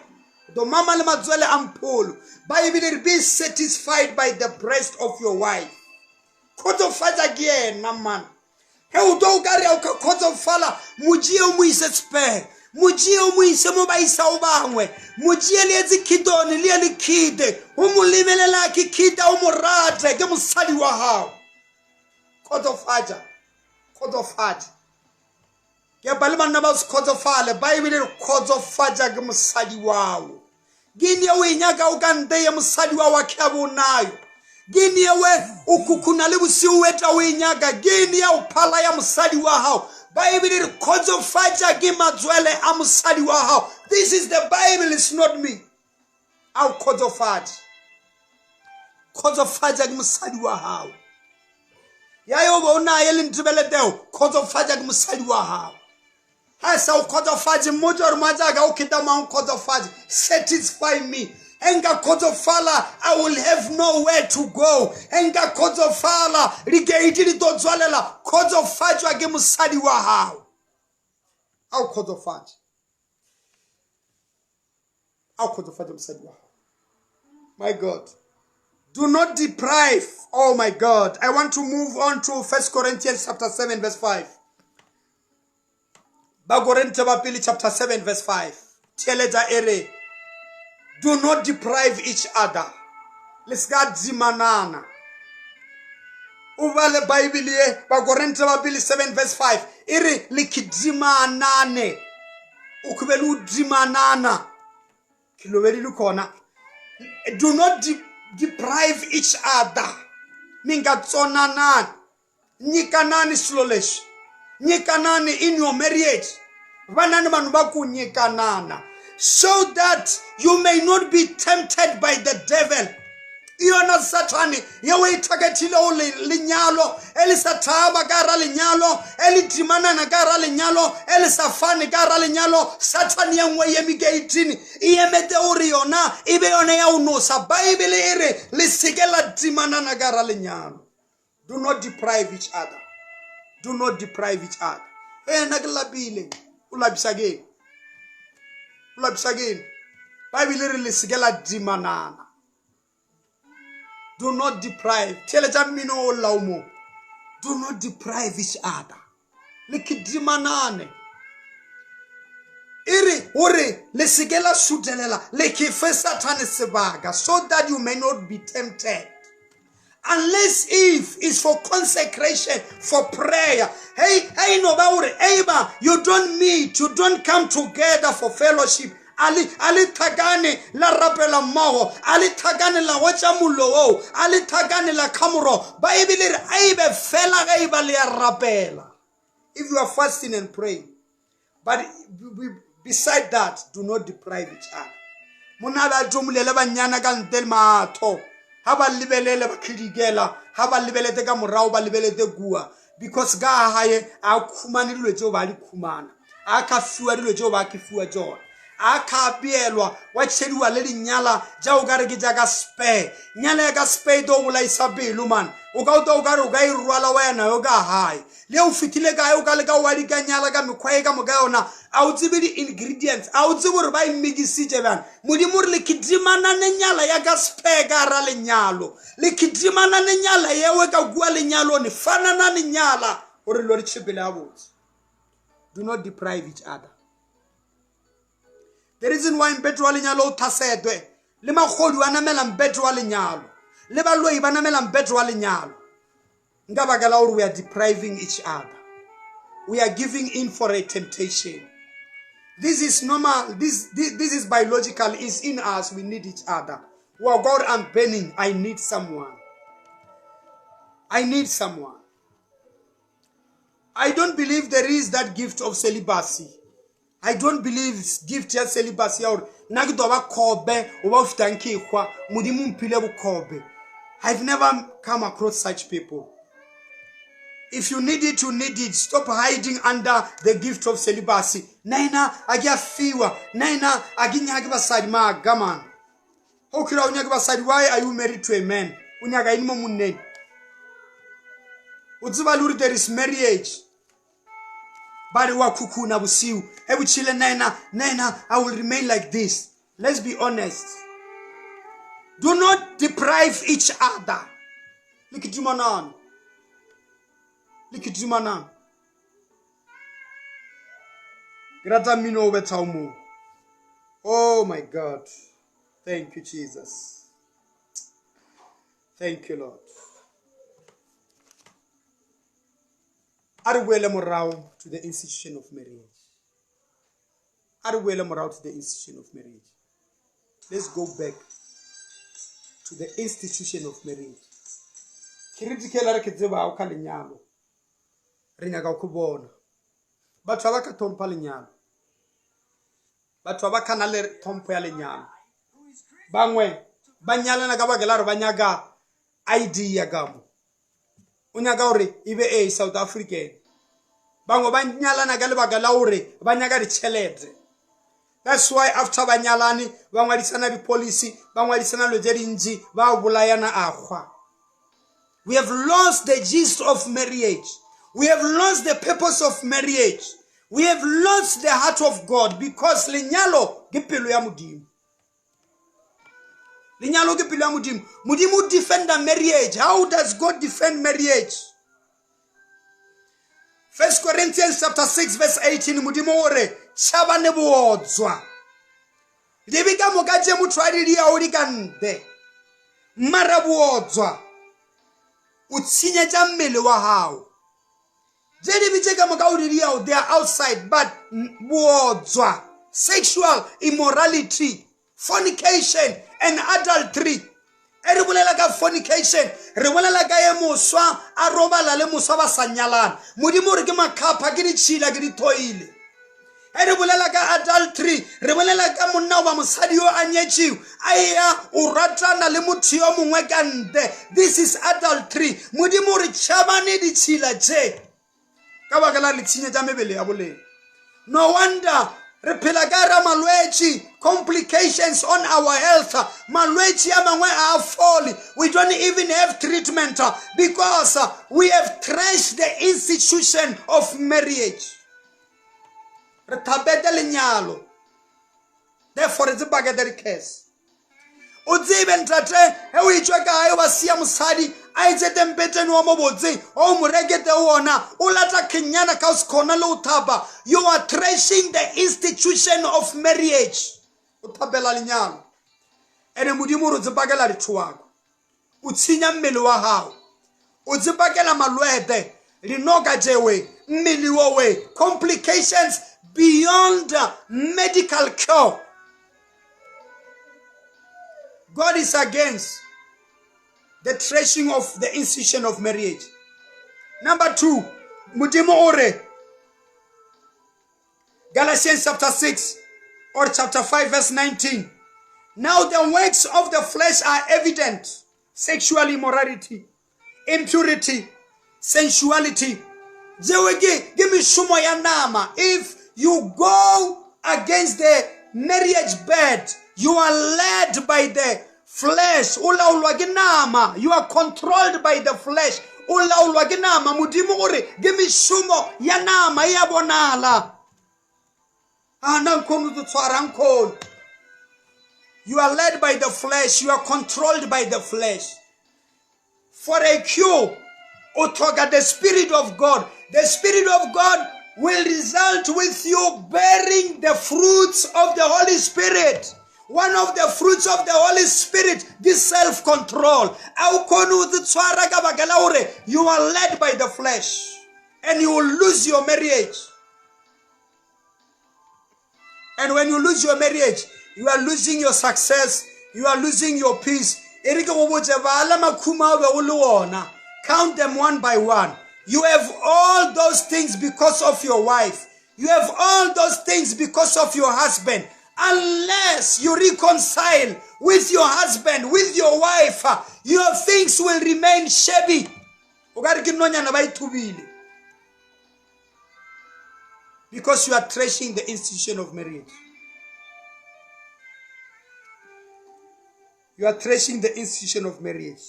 O tlo mama le matswele a mpholo. Baebele re be satisfied by the breast of your wife. Kgotsofatša ke yena man. Ge o tlo o ka re o ka kgotsofala, mo tšee o mo ise spare. Mo tšee o mo ise mo ba isago bangwe. Mo tšee le etse khitone le ye le khite. O mo lebelela ke khita o mo rate ke mosadi wa gago. Kgotsofatša. Kgotsofatša. Ke ba le banna ba se kgotsofale. Baebele re kgotsofatša ke mosadi wago. Ke eng yeo e nyakago ka nte ye mosadi wa wa khe bo nayo? Ke eng yewe o khukhuna le bosigo o etla o e nyaka? Ke eng ya o phala ya mosadi wa gago? Baebele re kgotsofatša ke matswele a mosadi wa gago. This is the Bible, it's not me. A o kgotsofatše. Kgotsofatša ke mosadi wa gago. Ya yo ba o naye le ntebeleteo, kgotsofatša ke mosadi wa gago. Ga e sa o kgotsofatše, mmotse gore moatsaka o kgeta mang kgotsofatše. Satisfy me. Ge nka kgotsofala, I will have nowhere to go. Ge nka kgotsofala, dikeiti di tlo tswalela. Kgotsofatšwa ke mosadi wa gago. A o kgotsofatše. A o kgotsofatše mosadi wa gago. My God. Do not deprive. Oh my God. I want to move on to 1 Corinthians chapter 7 verse 5. Bakorinthe ba pele chapter 7 verse 5. Theeletša e re, Do not deprive each other. Le se ka dimanana. O bale Baebele ye, Bakorinthe ba pele 7 verse 5, e re le khidimanane. O khube le o dimanana. Khilobedi le khona. Do not de deprive each other. Mi nga tsonanani. Nyikanani swilo leswi. Nyikanani in your marriage. Vanani vanhu va ku nyikanana. So that you may not be tempted by the devil. I yona sathane yeo e thakethilego lenyalo e le sa thaba ka gara lenyalo e le timanana ka gara lenyalo e le sa fane ka gara lenyalo sathane ye nngwe e eme keitini e emete gore yona e be yone ya go nosa baebele e re le seke la timanana ka gara lenyalo Do not deprive each other. Do not deprive each other. Hey, nna ke lapile. O lapisa ke eng? O lapisa ke eng? Bible re le seke la dimanana. Do not deprive. Theeletša mmino o llao mo. Do not deprive each other. Le kidimanane. E re gore le seke la sutelela le ke fe Sathane sebaka so that you may not be tempted. Unless if it's for consecration, for prayer. Hey, hey, no ba gore eba you don't meet, you don't come together for fellowship. A le a le thakane la rapela mmogo, a le thakane la gotša mollo woo, a le thakane la khamoro. Baebele re a ebe fela ge eba le ya rapela. If you are fasting and praying. But beside that, do not deprive each other. Monna ba tsomulele banyana ka ntle le matho. Ha ba lebelele ba khidikela, ha ba lebelete ka morago ba lebelete kua. Because ka hae a khumane dilo tseo ba di khumana. A ka fiwa dilo tseo ba ke fiwa tsona. A ka beelwa wa tšhediwa le dinyala tša o ka re ke tša ka spare. Nyala ya ka spare e tlo bolaisa pelo man. O ka o ka re o ka e rwala wa ya nayo ka hae. Le o fetile kae o ka leka wa di ka nyala ka mekgwa e ka moka yona a o tsebe di-ingredients a o tsebe gore ba e mekisitše bjang modimo re le khitimanane nyala ya ka sepheka ra lenyalo le khitimanane nyala yewe ka kua lenyalone fananane nyala gore dilo di tšhepele gabotse do not deprive each other the reason why mpete wa lenyalo o thasetwe le magodu a namela mpete wa lenyalo le baloi ba namela mpete wa lenyalo Nka baka la gore we are depriving each other. We are giving in for a temptation. This is normal. This, this, this is biological. It's in us. We need each other. Well, God, I'm burning. I need someone. I need someone. I don't believe there is that gift of celibacy. I don't believe gift ya celibacy ya gore nna ke tlo ba khobe o ba o fetang ke hwa modimo mphile bokhobe I've never come across such people. If you need it, you need it. Stop hiding under the gift of celibacy. Nna a ke a fiwa. Nna a ke nyake basadi maaga man. O khira o nyake basadi why are you married to a man? O nyaka eng mo monneng? O tseba le gore there is marriage. Ba re wa khukhuna bosiu. He botšhile nna nna I will remain like this. Let's be honest. Do not deprive each other. Le kitimanang. Le kitimanang. Ke rata mmino o bethago mo. Oh my God. Thank you, Jesus. Thank you, Lord. A re boele morago to the institution of marriage. A re boele morago to the institution of marriage. Let's go back to the institution of marriage. Critical re ke tsebago ka lenyalo. Re nyaka go bona. Batho ba ka tlhompha lenyalo. Batho ba kana le tlhompho ya lenyalo. Bangwe ba nyalana ka baka la gore ba nyaka ID ya ka mo. O nyaka gore e be a South African. Bangwe ba nyalana ka lebaka la gore ba nyaka ditšhelete. That's why after ba nyalane ba ngwadisana di-policy, ba ngwadisana dilo tše dintši, ba bolayana a hwa. We have lost the gist of marriage. We have lost the purpose of marriage. We have lost the heart of God because lenyalo ke pelo ya Modimo. Lenyalo ke pelo ya Modimo. Modimo o defenda marriage. How does God defend marriage? First Corinthians chapter 6 verse 18 Modimo o re tšhabane bootswa. Lebe ka ka moka tše motho a di diago di ka ntle mara bootswa o tshenyetša mmele wa gago tše dibe tše ka moka o di diago they are outside but bootswa sexual immorality fornication and adultery e re bolela ka fornication re bolela ka ye moswa a robala le moswa ba sa nyalana modimo gore ke makgapha ke ditšhila ke dithoile e re bolela ka adultery re bolela ka monna goba mosadi yo a nyetšego a eya o ratana le motho yo mongwe ka ntle this is adultery modimo re tšhabane ditšhila tše ka baka la letshinye tša mebele ya boleng no wonder re phela ka ra malwetši complications on our health malwetši a mangwe a a fole we don't even have treatment because we have trashed the institution of marriage re thapete lenyalo therefore re tsebakete re curse o tsebe ntate ge o etšwa kae wa sia mosadi a etse tempetene wa mobotse o mo rekete wona o lata kgenyana ka o se kgona le o thapa you are trashing the institution of marriage o thapela lenyalo ene modimo re tsepakela dithoako o tshenya mmele wa gago o tsepakela malwete dinoka tšewe mmele wowe complications beyond medical cure god is against the trashing of the institution of marriage number two modimo o re Galatians chapter 6 or chapter 5 verse 19. Now the works of the flesh are evident. Sexual immorality, impurity, sensuality. Jewe ke ke mešomo ya nama. If you go against the marriage bed, you are led by the flesh. O laolwa ke nama. You are controlled by the flesh. O laolwa ke nama. Modimo o re ke mešomo ya nama e a bonala. A na nkgone go tshwara nkgone. You are led by the flesh. You are controlled by the flesh. For a cure, o tlhoka the Spirit of God. The Spirit of God will result with you bearing the fruits of the Holy Spirit. One of the fruits of the Holy Spirit is self-control. A o kgone go tshwara ka baka la gore you are led by the flesh and you will lose your marriage. And when you lose your marriage, you are losing your success, you are losing your peace. E re ke go botse bala makhuma o be o le ona. Count them one by one. You have all those things because of your wife. You have all those things because of your husband. Unless you reconcile with your husband, with your wife, your things will remain shabby. O ka re ke nonyana ba e thubile. Because you are trashing the institution of marriage. You are trashing the institution of marriage.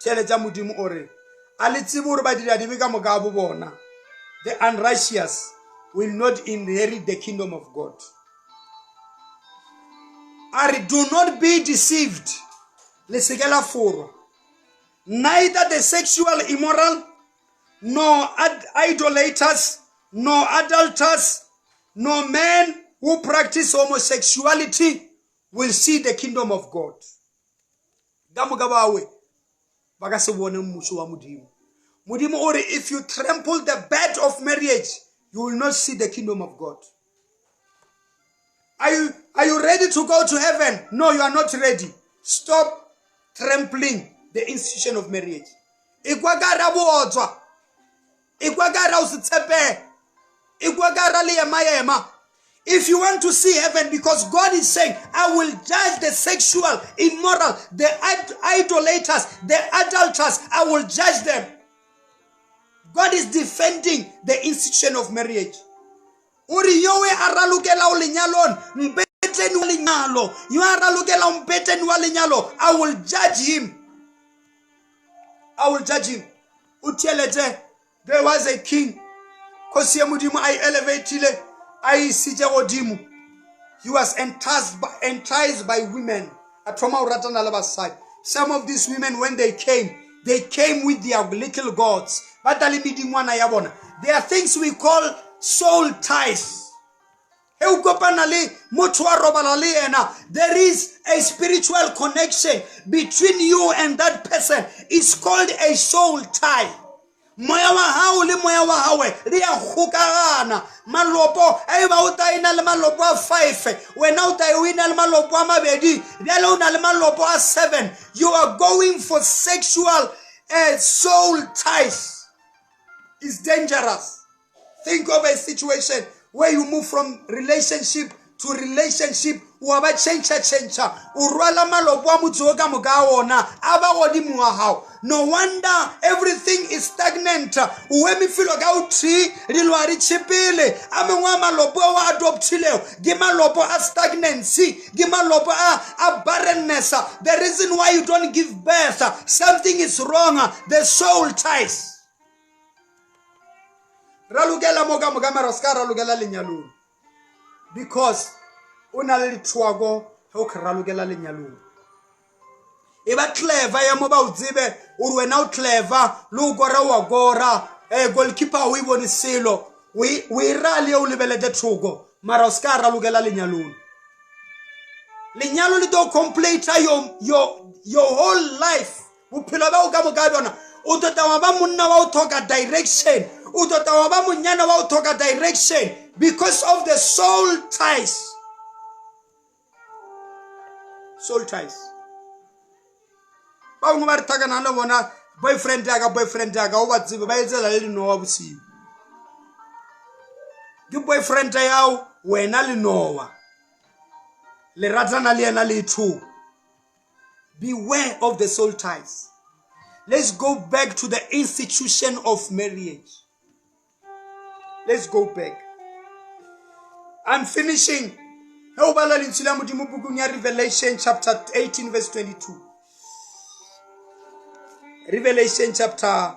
Theeletša Modimo o re, a le tsebe gore badiradibe ka moka bo bona, the unrighteous will not inherit the kingdom of God. A re, do not be deceived. Le se ke la forwa. Neither the sexual immoral, nor idolaters, nor adulterers, nor men who practice homosexuality will see the kingdom of God. Ka moka bawe ba ka se bone mmušo wa Modimo. Modimo o re if you trample the bed of marriage, you will not see the kingdom of God. Are you, are you ready to go to heaven? No, you are not ready. Stop trampling the institution of marriage. Ekwa ka ra bootswa. Ekwa ka ra o se tshepege. Ekwa ka ra leema-ema. If you want to see heaven, because God is saying, I will judge the sexual, immoral, the idolaters, the adulterers, I will judge them. God is defending the institution of marriage. O re yowe a ralokelago lenyalong mpetleni wa lenyalo, yo a ralokelago mpetleni wa lenyalo, I will judge him. I will judge him. O theeletše, there was a king, kgosi ya Modimo a e elevatile, a e isitše godimo. He was enticed by, enticed by women. A thoma go ratana le basadi. Some of these women, when they came, they came with their little gods. Ba tla le medingwana ya bona. There are things we call soul ties. Ge o kopana le motho wa robala le yena, there is a spiritual connection between you and that person. It's called a soul tie. Moya wa gago le moya wa gawe re ya kgokagana. Malopo a e ba o ta ena le malopo a 5, wena o ta o ena le malopo a mabedi, bjale o na le malopo a 7. You are going for sexual soul ties. It's dangerous. Think of a situation where you move from relationship to relationship, wa ba change change, o rwala malopo a motse o ka moka a ona a ba godimo wa gago. No wonder everything is stagnant. O eme felo ka o tee, dilo a di tšhepele. A mangwe a malopo ao a adoptilego ke malopo a stagnancy, ke malopo a barrenness. The reason why you don't give birth, something is wrong. The soul ties. Ra lokela mo ka moka, mara se ka ra lokela lenyalong, because o na le dithoako ge o ra lokela lenyalong. E ba clever ya mo ba o tsebe o re wena o clever, le o kora wa kora, goalkeeper o e bone selo, o e ra le o lebelete thoko, mara o se ka ra lokela lenyalong. Lenyalo le tlo complete your whole life. Bophelo ba o ka moka bjona, o tlo tla wa ba monna wa o tlhoka direction, o tlo tla wa ba monyana wa o tlhoka direction because of the soul ties. Soul ties. Ba bangwe ba re tlhakana le bona boyfriend ya ka, boyfriend ya ka, o ba tsebe ba etsela le dinowa bosigo. Ke boyfriend yao, wena le nowa, le ratana le yena le two. Beware of the soul ties. Let's go back to the institution of marriage. Let's go back. I'm finishing. Ge o bala lentswe la Modimo bukung ya Revelation chapter 18 verse 22. Revelation chapter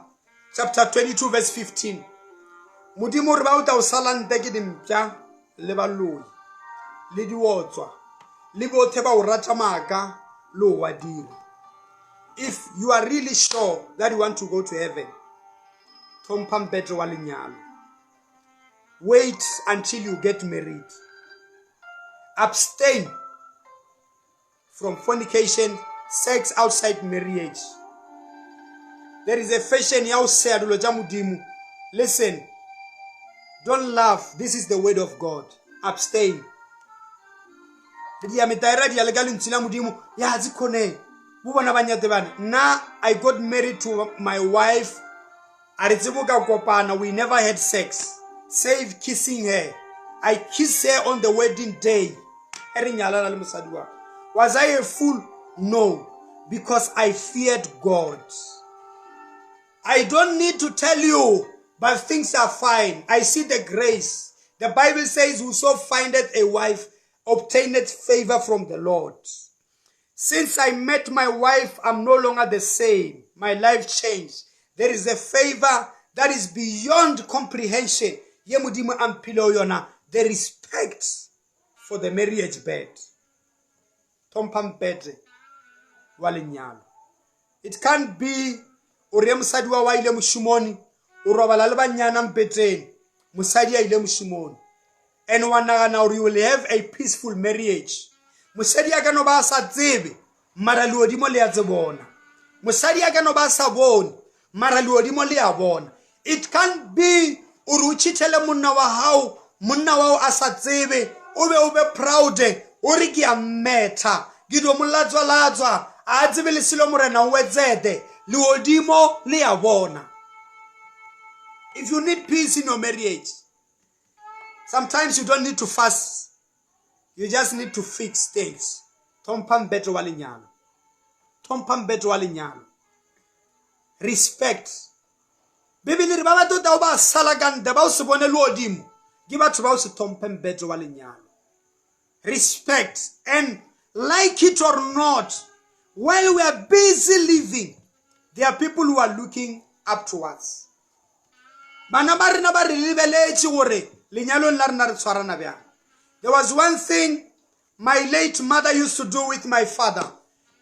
22 verse 15. Modimo re ba o tla o sala ntle ke dimpša le baloi le diotswa le bothe ba o rata maaka le o wa dira. If you are really sure that you want to go to heaven, tlhompha mpete wa lenyalo. Wait until you get married. Abstain from fornication, sex outside marriage. There is a fashion ya o seya dilo tša Modimo. Listen, don't laugh. This is the word of God. Abstain. Re dia metaera dia le ka lentswe la Modimo. Ya tse khone. Bo bona ba nyate bana. Nna I got married to my wife. A re tsebo ka kopana, we never had sex. Save kissing her. I kissed her on the wedding day. E re nyalana le mosadi wa ka. Was I a fool? No, because I feared God. I don't need to tell you, but things are fine. I see the grace. The Bible says, whoso findeth a wife obtaineth favor from the Lord. Since I met my wife, I'm no longer the same. My life changed. There is a favor that is beyond comprehension. Ye Modimo a mphilego yona, the respect for the marriage bed. Tlhompha mpete wa lenyalo. It can't be o re mosadi wa wa ile mošomong, o robala le banyana mpeteng, mosadi a ile mošomong. And wa nagana gore you will have a peaceful marriage. Mosadi a ka no ba a sa tsebe, mara lehodimo le a tse bona. Mosadi a ka no ba a sa bone, mara lehodimo le a bona. It can't be o re o cheatele monna wa hao, monna wa hao a sa tsebe, o be o be proud, o re ke a mmetha, ke dio mo latswa-latswa, a tsebe le selo morena o wetsete, lehodimo le a bona. If you need peace in your marriage, sometimes you don't need to fast. You just need to fix things. Tlhompha mpete wa lenyalo. Tlhompha mpete wa lenyalo. Respect. Bibele re ba ba tota o ba sala ka ntle ba o se bone lehodimo, ke batho ba o se tlhomphe mpete wa lenyalo. Respect. And like it or not, while we are busy living, there are people who are looking up to us. Bana ba rena ba re lebeletše gore lenyalong la rena re tshwarana bjang. There was one thing my late mother used to do with my father.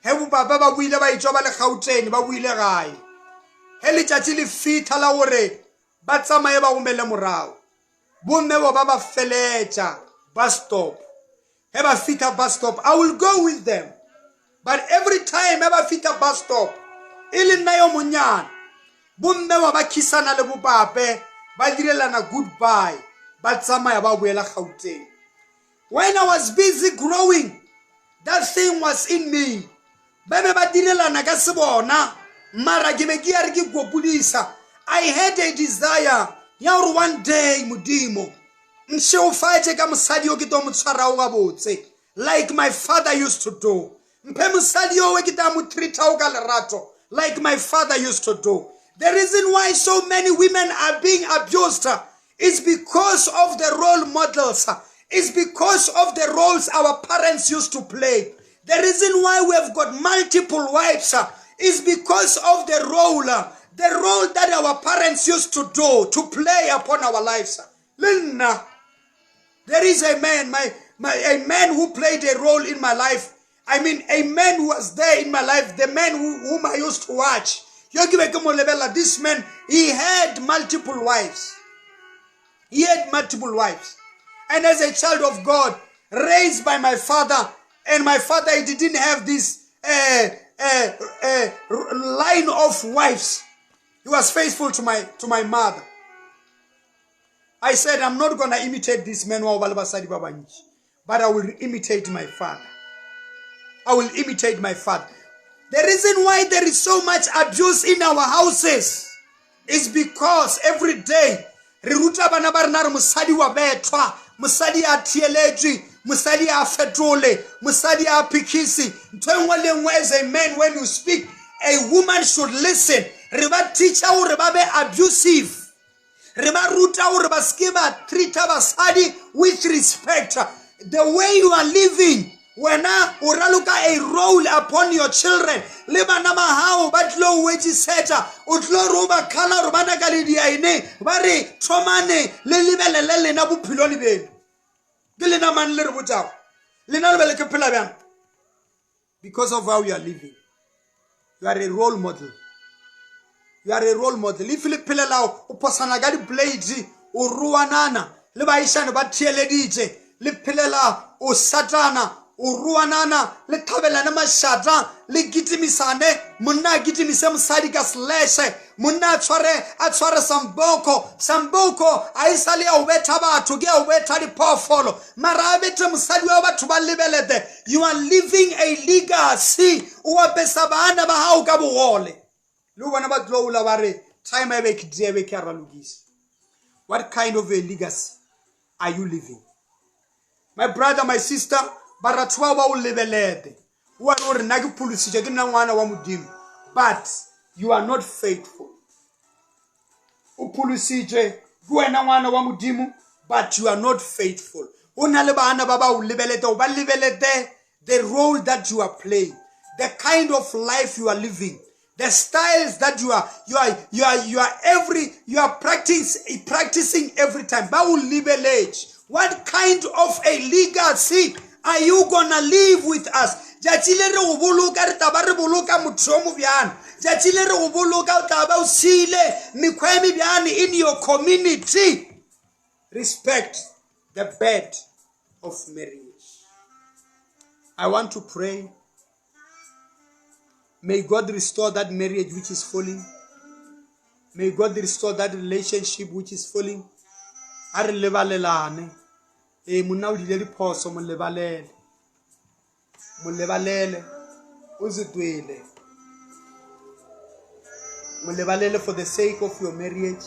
He bo papa ba buile ba itšwa ba le Gauteng, ba buile gae. He letšatši le fihla la gore ba tsamaye ba gomele morago, bomme bo ba ba feletša. Bus stop. Ge ba fihla bus stop, I will go with them. But every time ge ba fihla bus stop, e le nna yo monnyane. Bomme ba ba khisana le bopape, ba direlana goodbye, ba tsamaya ba boela Gauteng. When I was busy growing, that thing was in me. Ba be ba direlana ka se bona, mara ke be ke ya re ke kopodisa. I had a desire ya gore one day Modimo nšeofatše ka mosadi yo ke tlo mo tshwarago gabotse like my father used to do. Mphe mosadi yowe ke tla mo treatago ka lerato like my father used to do. The reason why so many women are being abused is because of the role models. It's because of the roles our parents used to play. The reason why we have got multiple wives is because of the role, the role that our parents used to do, to play upon our lives. Le nna, there is a man, my, my, a man who played a role in my life. I mean, a man who was there in my life, the man who, whom I used to watch. Yo ke be ke mo lebelela, this man, he had multiple wives. He had multiple wives. And as a child of God, raised by my father, and my father, he didn't have this uh, uh, uh, line of wives. He was faithful to my, to my mother. I said, I'm not going to imitate this man, wa go ba le basadi ba bantši, but I will imitate my father. I will imitate my father. The reason why there is so much abuse in our houses is because every day re ruta bana ba rena re mosadi wa bethwa, mosadi a theeletšwe, mosadi a fetole, mosadi a phikisi. Ntho e nngwe le nngwe, as a man, when you speak, a woman should listen. Re ba teacher gore ba be abusive. Re ba ruta gore ba seke ba treata basadi with respect. The way you are living, wena o raloka a role upon your children. Le bana ba gago ba tlilo o wetsisetša, o tlilo re o ba kgala gore ba nyaka le diaene, ba re thomane le lebelele lena bophelo le beno. Ke lena mang le re botšago? Lena le be le ke phela bjang? Because of how you are living. You are a role model. You are a role model. If le phelelao o phosana ka di-blades, o ruanana le baišane ba theeleditše, le phelela o satana, o ruanana le thabelane mašata, le kitimisane, monna a kitimise mosadi ka slashe, monna a tshware a tshware samboko, samboko a e sa le ya go betha batho, ke ya go betha diphoofolo, mara a bethe mosadi wa batho ba lebelete. You are leaving a legacy. O apesa bana ba gago ka bogole, le bona ba tlo ola ba re time e be ke die be ke a ralokisa. What kind of a legacy are you living, my brother, my sister? Baratho bao ba o lebelete, o a gore nna ke pholositše, ke nna ngwana wa Modimo, but you are not faithful. O pholositše, ke wena ngwana wa Modimo, but you are not faithful. O na le bana ba ba o lebelete, o ba lebelete the role that you are playing, the kind of life you are living, the styles that you are, you are, you are, you are every, you are practice, practicing every time. Ba o lebeletše. What kind of a legacy are you gonna leave with us? Tšatši le re go boloka, re tla ba re boloka motho yo mobjana. Tšatši le re go boloka, o tla ba o siile mekgwa e mebjane in your community. Respect the bed of marriage. I want to pray. May God restore that marriage which is falling. May God restore that relationship which is falling. A re lebalelane. Ee, monna o dile diphoso, mo lebalele. Mo lebalele. O se twele. Mo lebalele for the sake of your marriage.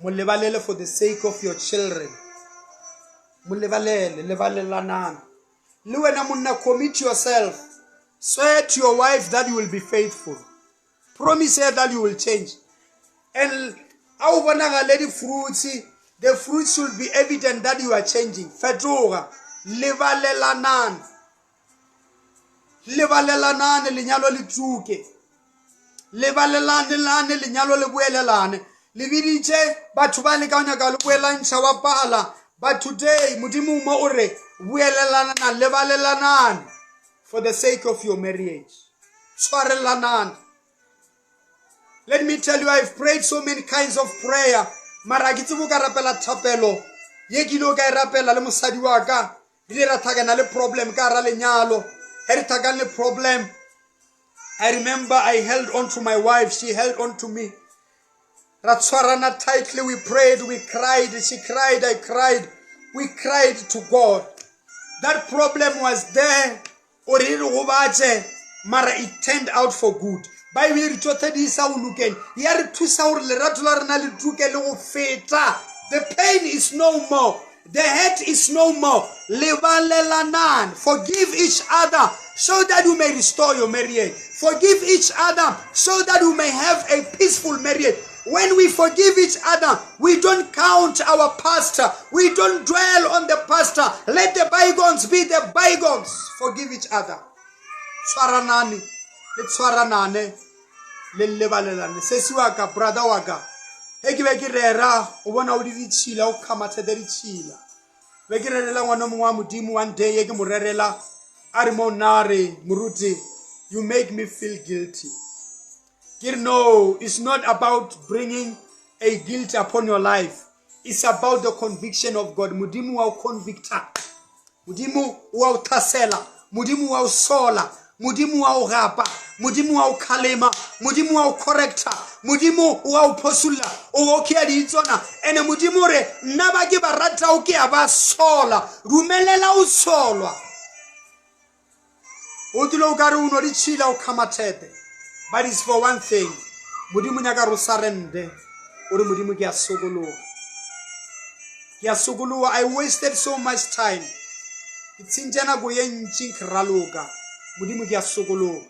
Mo lebalele for the sake of your children. Mo lebalele, lebalelanang. Le wena monna, commit yourself. Swear to your wife that you will be faithful. Promise her that you will change. And a o bonagale di-fruits, the fruits should be evident that you are changing. Fetoga, lebalelanang. Lebalelanane, lenyalo le tsuke. Lebalelanelane, lenyalo le boelelane. Le biditše batho ba le ka nyaka le boelantšha wa pala. But today, Modimo mo o re, boelelanana, lebalelanane for the sake of your marriage. Tshwarelanana. Let me tell you, I've prayed so many kinds of prayer. Mara ke tsebo ka rapela thapelo Ye ke ile ka e rapela le mosadi wa ka. Re ile ra thakana le problem ka ra lenyalo. Ge re thakane le problem, I remember I held on to my wife, she held on to me. Ra tshwarana tightly, we prayed, we cried, she cried, I cried. We cried to God. That problem was there. O re re gobatše, mara it turned out for good. Bible e re tšohle di isa go lokeng, ya re thusa gore lerato la rena le tuke le go feta. The pain is no more. The hurt is no more. Lebalelanang. Forgive each other so that you may restore your marriage. Forgive each other so that you may have a peaceful marriage. When we forgive each other, we don't count our past. We don't dwell on the past. Let the bygones be the bygones. Forgive each other. Tshwaranane, le tshwaranane, le lebalelane. Sesi wa ka, brother wa ka. Ge ke be ke rera, o bona o di ditšhila, o kgamathete ditšhila. Be ke rerela ngwana mongwe wa Modimo one day, ye ke mo rerela, a re mo nna a re, moruti, you make me feel guilty. Ke re no, it's not about bringing a guilt upon your life. It's about the conviction of God. Modimo wa o convicta. Modimo wa o thasela. Modimo wa o sola. Modimo wa o gapa. Modimo wa o khalema. Modimo wa o correcta. Modimo wa o phosulla. O o ke a di tsona. Ene Modimo re nna ba ke ba rata o ke a ba sola. Dumelela o solwa. O dule o kare o no di tšhila o kgamathete but it's for one thing modimo nyaka re o surrende o re modimo ke a sokologa ke a sokologa i wasted so much time ke tshentše nako ye ntši ke raloka modimo ke a sokologa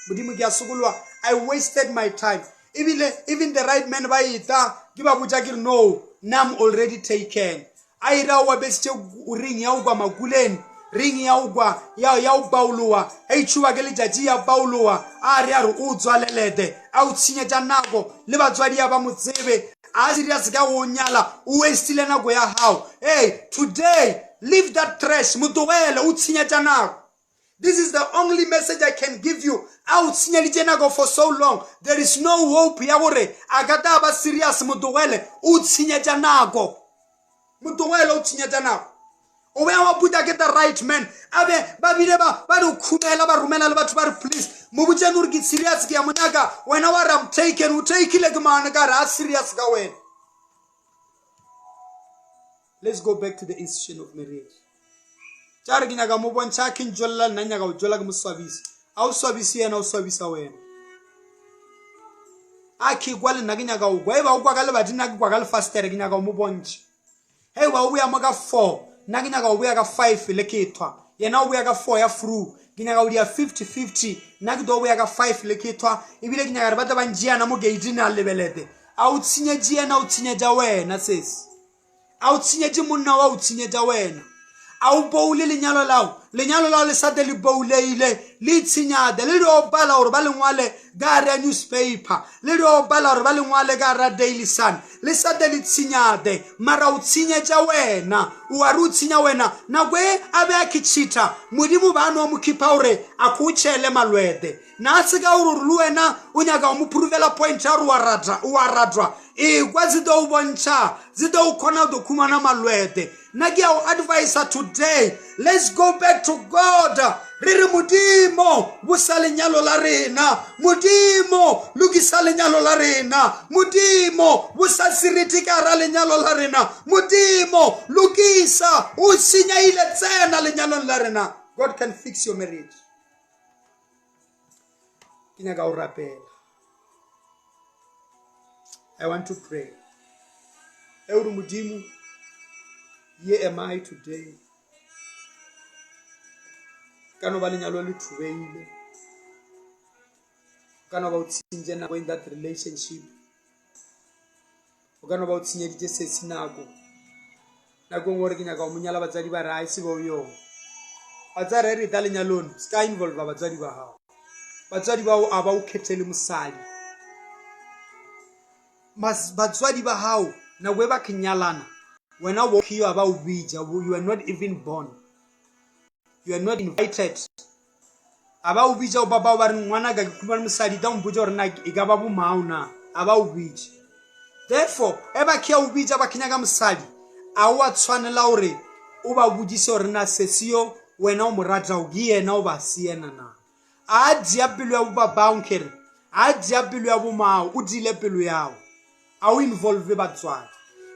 modimo ke a sokologa i wasted my time ebile even the right man ba eta ke ba botša ke re no nna i'm already taken A ira o apesitše ring ya go kwa makuleng, ring ya go kwa ya ya go paolowa, e itšhuba ke letšatši ya paolowa, a re a re o tswalelete, a o tshenyetša nako, le batswadi ya ba mo tsebe, a serious ka go nyala, o wastile nako ya gago. Hey, today, leave that trash, mo tlogele, o tshenyetša nako. This is the only message I can give you. A o tshenyeditše nako for so long. There is no hope ya gore a ka tla ba serious motogele o tshenyetša nako. Motogele o tshenyetša nako. O be wa puta ke the right man. A be ba bile ba ba re khumela ba romela le batho ba re please mo botseng gore ke serious ke ya mo nyaka wena wa re I'm taken o takeile ke mane ka re a serious ka wena. Let's go back to the institution of marriage. Tša re ke nyaka mo bontšha ke ntšwelela nna nyaka go tšwela ke mo swabisa. A o swabise yena o swabisa wena. A ke kwa le nna ke nyaka go kwa e ba o kwa ka lebati nna ke kwa ka lefastere ke nyaka go mo bontšha. Hei ba o boya mo ka 4 nna ke nyaka go boya ka 5 le ke thwa. Yena o boya ka 4 ya fru ke nyaka go dia 50 50 nna ke tlo boya ka 5 le ke thwa ebile ke nyaka re ba tla ba ntšeana mo gate a lebelete. A o tshenyetše yena o tshenyetša wena sesi. A o tshenyetše monna wa o tshenyetša wena. A o boule lenyalo lao lenyalo lao le sate le bouleile le itshenyade le dio bala gore ba lengwale ka gare ya newspaper le dio bala gore ba lengwale ka gare ya daily sun le sate le tshenyade mara o tshenyetša wena o a re o tshenya wena nako e a be a kitšhitha modimo ba no mo khipha gore a ko tšhele malwete Na se ka gore le wena o nyaka go mo provela point ya gore wa rata o a ratwa ekwa dzi ḓo u bontšha dzi ḓo u khona u ḓo khumana malwede nna ke ya u advisa today let's go back to god re re modimo busa lenyalo la rena modimo lokisa lenyalo la rena modimo busa seriti ka ra lenyalo la rena modimo lokisa o senyaile tsena lenyalong la rena god can fix your marriage ke nyaka go rapela i want to pray e gore modimo ye am i today ka no ba lenyalo le thubeile ka no ba o tshentše nako in that relationship O ka no ba o tshenyeditše sesi nako. Nako e nngwe gore ke nyaka go mo nyala batswadi ba re a e se be yo. Batswadi re re ta lenyalong se ka involve batswadi ba gago. Batswadi ba a ba o khethele mosadi. Batswadi ba gago nako e ba nyalana wena o bo ba o bitša you are not even born. You are not invited. A ba o bitša o papa ba re ngwana ka ke khumane mosadi ta mpotša gore na e ka ba bomao na a ba o bitše. Therefore, e ba khea o bitša ba kenya ka mosadi. A o a tshwanela gore o ba bodise gore na sesi yo wena o mo ratago ke yena o ba se yena na. A dia pelo ya bobabago nkere a dia pelo ya bomao o diile pelo yago. A o involve batswadi.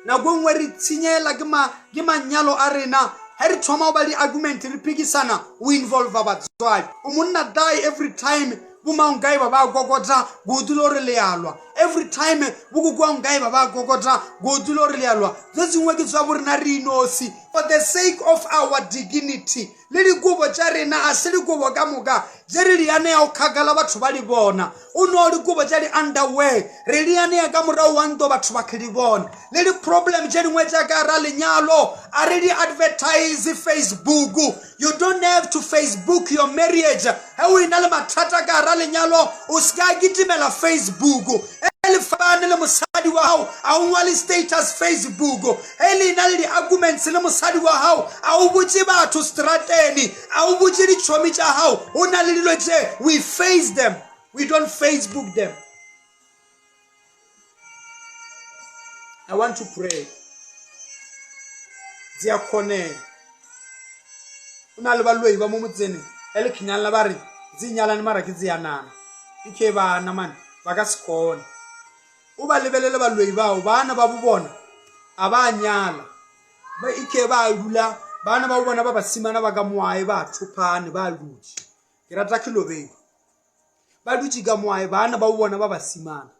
Nako e nngwe re tshenyela ke ma ke manyalo a rena ge re thoma go ba di-argument re phikisana o involve batswadi. O monna die every time bomaonkae ba ba kokota kudu le gore le alwa every time bokokoaonkae ba ba kokota kudu le gore le alwa tse sengwe ke tswa bo rena re inosi for the sake of our dignity le dikobo tša rena a se dikobo ka moka tše re di aneyago kgakala batho ba di bona o no dikobo tša di-underwear re di anea ka morago wa nto batho ba ke di bona le di-problem tše dingwe tša ka ra lenyalo a re di advertise facebook you don't have to facebook your marriage ge o ena le mathata ka ra lenyalo o se ka kitimela facebook e le fane le mosadi wa gago a o ngwale status facebook ge le ena le di-arguments le mosadi wa gago a o botse batho strateni a o botse ditšhomi tša gago o na le dilo tše we face them we don't facebook them I want to pray. Dzi a khonea. Go na le baloi ba mo motsene e le khinyalla ba re dzi nyalane mara ke dzi anana. Ke bana mane ba ka se kgone. O ba lebelele baloi bao bana ba bo bona a ba nyala. Ba ike ba dula bana ba bona ba basimana ba ka moae ba thophane ba dutše. Ke rata Khilobeng. Ba dutše ka moae bana ba bona ba basimana.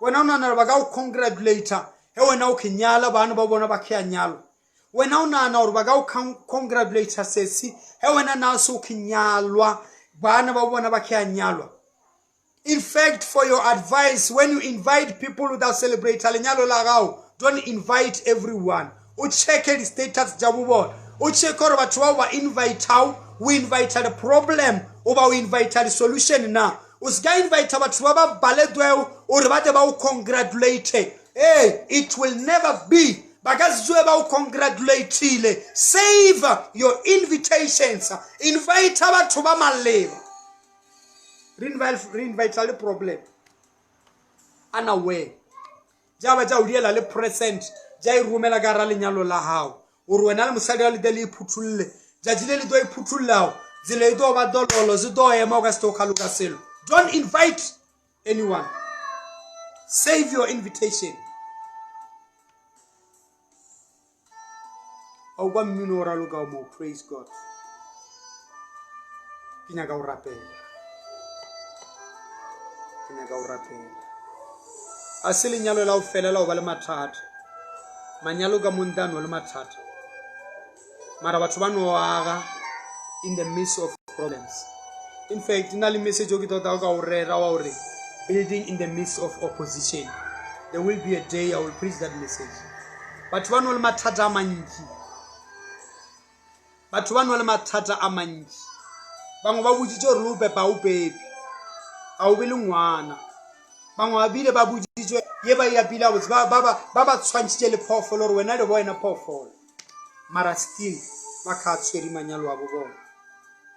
Wena o nahana ba ka o congratulator he wena o nyala bana ba bona ba khe nyalwa. Wena o nahana gore ba ka o congratulator sesi he wena na se o nyalwa bana ba bona ba khe nyalwa. In fact, for your advice, when you invite people without celebrate lenyalo la gago, don't invite everyone. O checke di-status tša bo bona. O checke gore batho bao ba inviteago, o invite the problem o ba o invite the solution na. O se ka invite batho ba ba baledwego gore ba tle ba o congratulate. Hey, it will never be. Ba ka se tsoge ba o congratulateile. Save your invitations. Invite batho ba maleba. Re invite le problem. Unaware. Ja ba tša o diela le present, ja e romela ka ra lenyalo la gago. Gore wena le mosadi wa le tle le iphuthulle. Tšatši le le tlo iphuthullago, tsela e tlo ba dololo, se tlo ema o ka se tlo kgaloka selo. Don't invite anyone. Save your invitation. A o kwa mmino o raloka o mo, praise God. Ke nyaka go rapela. Ke nyaka go rapela. A se lenyalo la go felela go ba le mathata. Manyalo ka mo ntle a no le mathata. Mara batho ba no aga in the midst of problems. In fact, na le message o ke tota ka o rera wa gore building in the midst of opposition. There will be a day I will preach that message. Batho ba no le mathata a mantši. Batho ba no le mathata a mantši. Bangwe ba boditše gore le o pepa o pepe. A o be le ngwana. Bangwe ba bile ba boditšwe ye ba e apile gabotse ba ba ba ba tshwantšhitše le phoofolo gore wena le bo wena phoofolo. Mara still ba kha tshwere manyalo a bo bona.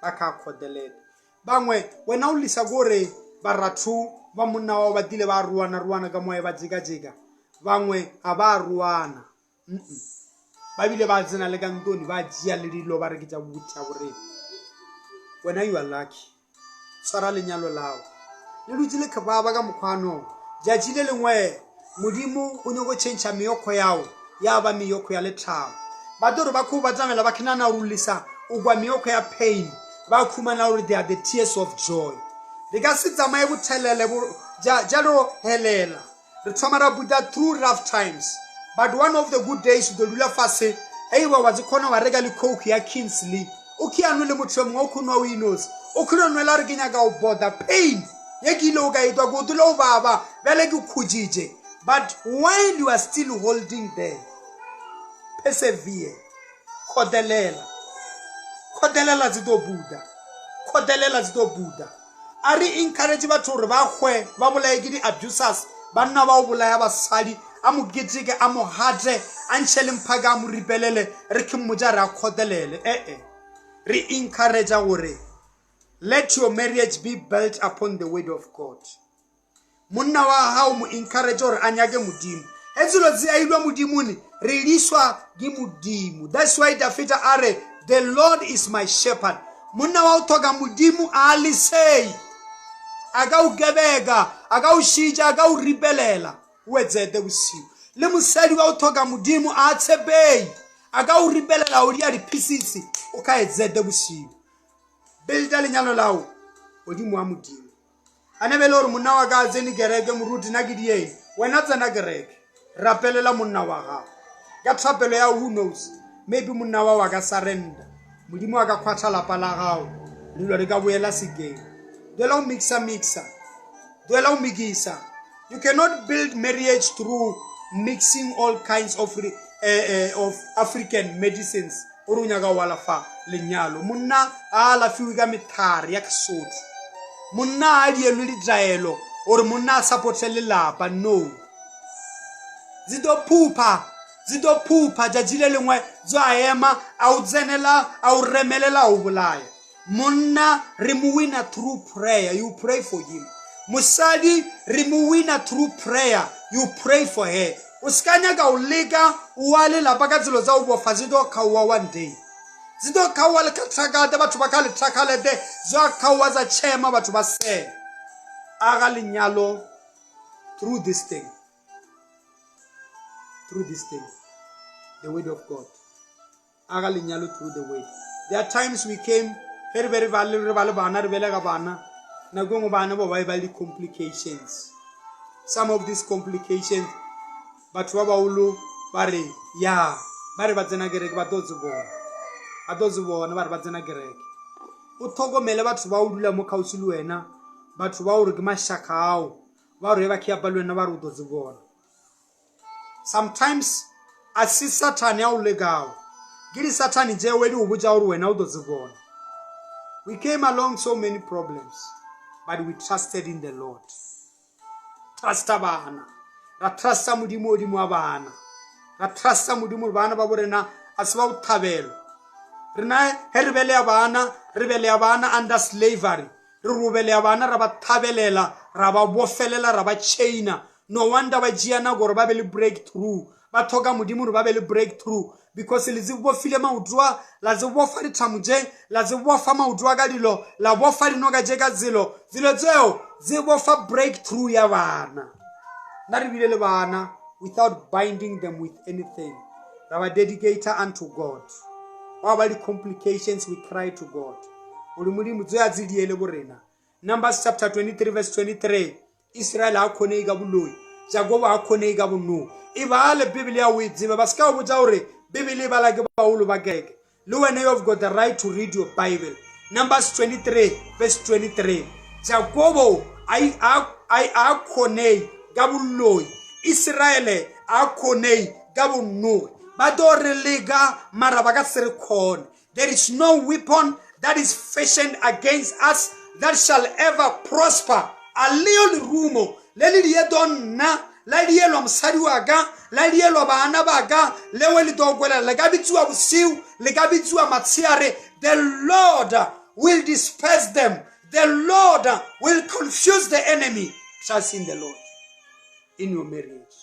Ba kha kgodelela. Bangwe wena o lisa kore baratho ba monna wa ba tile ba ruana ruana ka moya ba jeka jeka. Bangwe ga ba ruana. Ba bile ba tsena le ka ntoni ba jea le dilo ba re ke tša botha borena. Wena you are lucky. Tshwara lenyalo lago. Le dutse le kebaba ka mokgwanong. Jatši le lengwe Modimo o nyoko tšhentšha meokgo yago ya ba meokgo ya lethabo. Ba tlo re ba kgo ba tsamela ba khenana go lisa o kwa meokgo ya pain ba khumana gore they are the tears of joy. Re ka se tsamaye bothelele bo ja ja lo helela. Re thoma ra buta through rough times. But one of the good days o tlo dula fase ge e ba wa tse kgona wa reka le coke ya Kingsley. O ke a nwe le motho yo mongwe o khonwa o inosi. O khone nwela gore ke nyaka go border pain ye ke ile o ka etwa ke o dula o baba bjale ke khutšitše. But while you are still holding there, persevere. Kgodelela. Kgodelela tse tlo buda. Kgodelela tse tlo buda. A re encourage batho gore ba kgwe ba bolaye ke di-abusers banna ba o bolaya basadi a mo keteke a mo gate a ntšhe le mphaka a mo ripelele re ke mmotša re a kgotelele ee re encourage gore let your marriage be built upon the word of God. Monna wa gago mo encourage gore a nyake Modimo. Ge tselo tse a ilwa modimone re diswa ke modimo. That's why Dafita a re the Lord is my shepherd. Monna wa go tlhoka modimo a lesei. A ka o kebeka, a ka o šitša, a ka o ripelela. O etsete bosigo. Le mosadi wa go tlhoka modimo a tshepei. A ka o ripelela o dia diphisisi o ka etsete bosigo. Builda lenyalo lao godimo wa modimo. A ne be le gore monna wa ka a tsene kereke moruti na ke dieng wena tsena kereke rapelela monna wa gago ka thapelo ya who knows maybe monna wa wa ka surrender modimo a ka kgwatha lapa la gago dilo di ka boela sekeng duela o mixa mixa duela o mikisa you cannot build marriage through mixing all kinds of, uh, uh, of african medicines O re o nyaka go alafa lenyalo. Monna a alafiwe ka methare ya Kesotho. Monna a dielwe ditaelo gore monna a supporte lelapa. No. Dzi ḓo phupha, dzi ḓo phupha dzatshi le lengwe dzo a ema a u tsenela a u remelela a u vhulaya. Munna ri mu wina through prayer, you pray for him. Mosadi ri mu wina through prayer, you pray for her. O se ka nyaka o leka wa lelapa ka tselo tsa o bofa dzi ḓo khauwa one day. Dzi ḓo khauwa le kha thakate batho ba kha le thakhalete zwa khauwa dza tshema batho ba sela. Aga lenyalo through this thing. Through this thing. The word of God. Aga lenyalo through the word. There are times we came ge re be re ba le re ba le bana re belega bana nako e nngwe bana ba ba ba le complications. Some of these complications batho ba bagolo ba re ya ba re ba tsena kereke ba tlo tse bona ba tlo tse bona ba re ba tsena kereke o tlhokomele batho ba o dula mo kgauswi le wena batho ba gore ke mašaka ao ba gore ba kheapa le wena ba re o tlo tse bona Sometimes a si sathane a o lekago ke disathane tšewe di go botša gore wena o tlo tse bona. We came along so many problems but we trusted in the Lord. Trusta bana, ra trusta modimo godimo wa bana, ra trusta modimo gore bana ba bo rena a se ba bothabelo. Rena he re beleya bana, re beleya bana under slavery, re robeleya bana ra ba thabelela, ra ba bofelela, ra ba chaina. No wonder ba tšea nako gore ba be le breakthrough. Ba tlhoka Modimo gore ba be le breakthrough because le tse bofile maoto a, la tse bofa dithamo tše, la tse bofa maoto a ka dilo, la bofa dinoka tše ka tselo. Dilo tseo tse bofa breakthrough ya bana. Nna re bile le bana without binding them with anything. Ra ba dedicator unto God. Wa ba di-complications we cry to God. Gore Modimo tse a tse diele borena. Numbers chapter 23 verse 23 Israel ha khonei ka boloi Jakobo ha khonei ka bonoa e bale Bibele ya o e tsebe ba se ka o botsa gore Bibele e bala ke bagolo ba kereke le wena you have got the right to read your Bible Numbers 23 verse 23 Jakobo a khonei ka boloi Israele a khonei ka bonoa ba tlo re leka mara ba ka se re khone There is no weapon that is fashioned against us that shall ever prosper. A leo lerumo le le dieto nna la dielwa mosadi wa ka la dielwa bana ba ka lewe le tlo kwelela le ka bitsiwa bosiu le ka bitsiwa matsheare the Lord will disperse them the Lord will confuse the enemy trust in the Lord in your marriage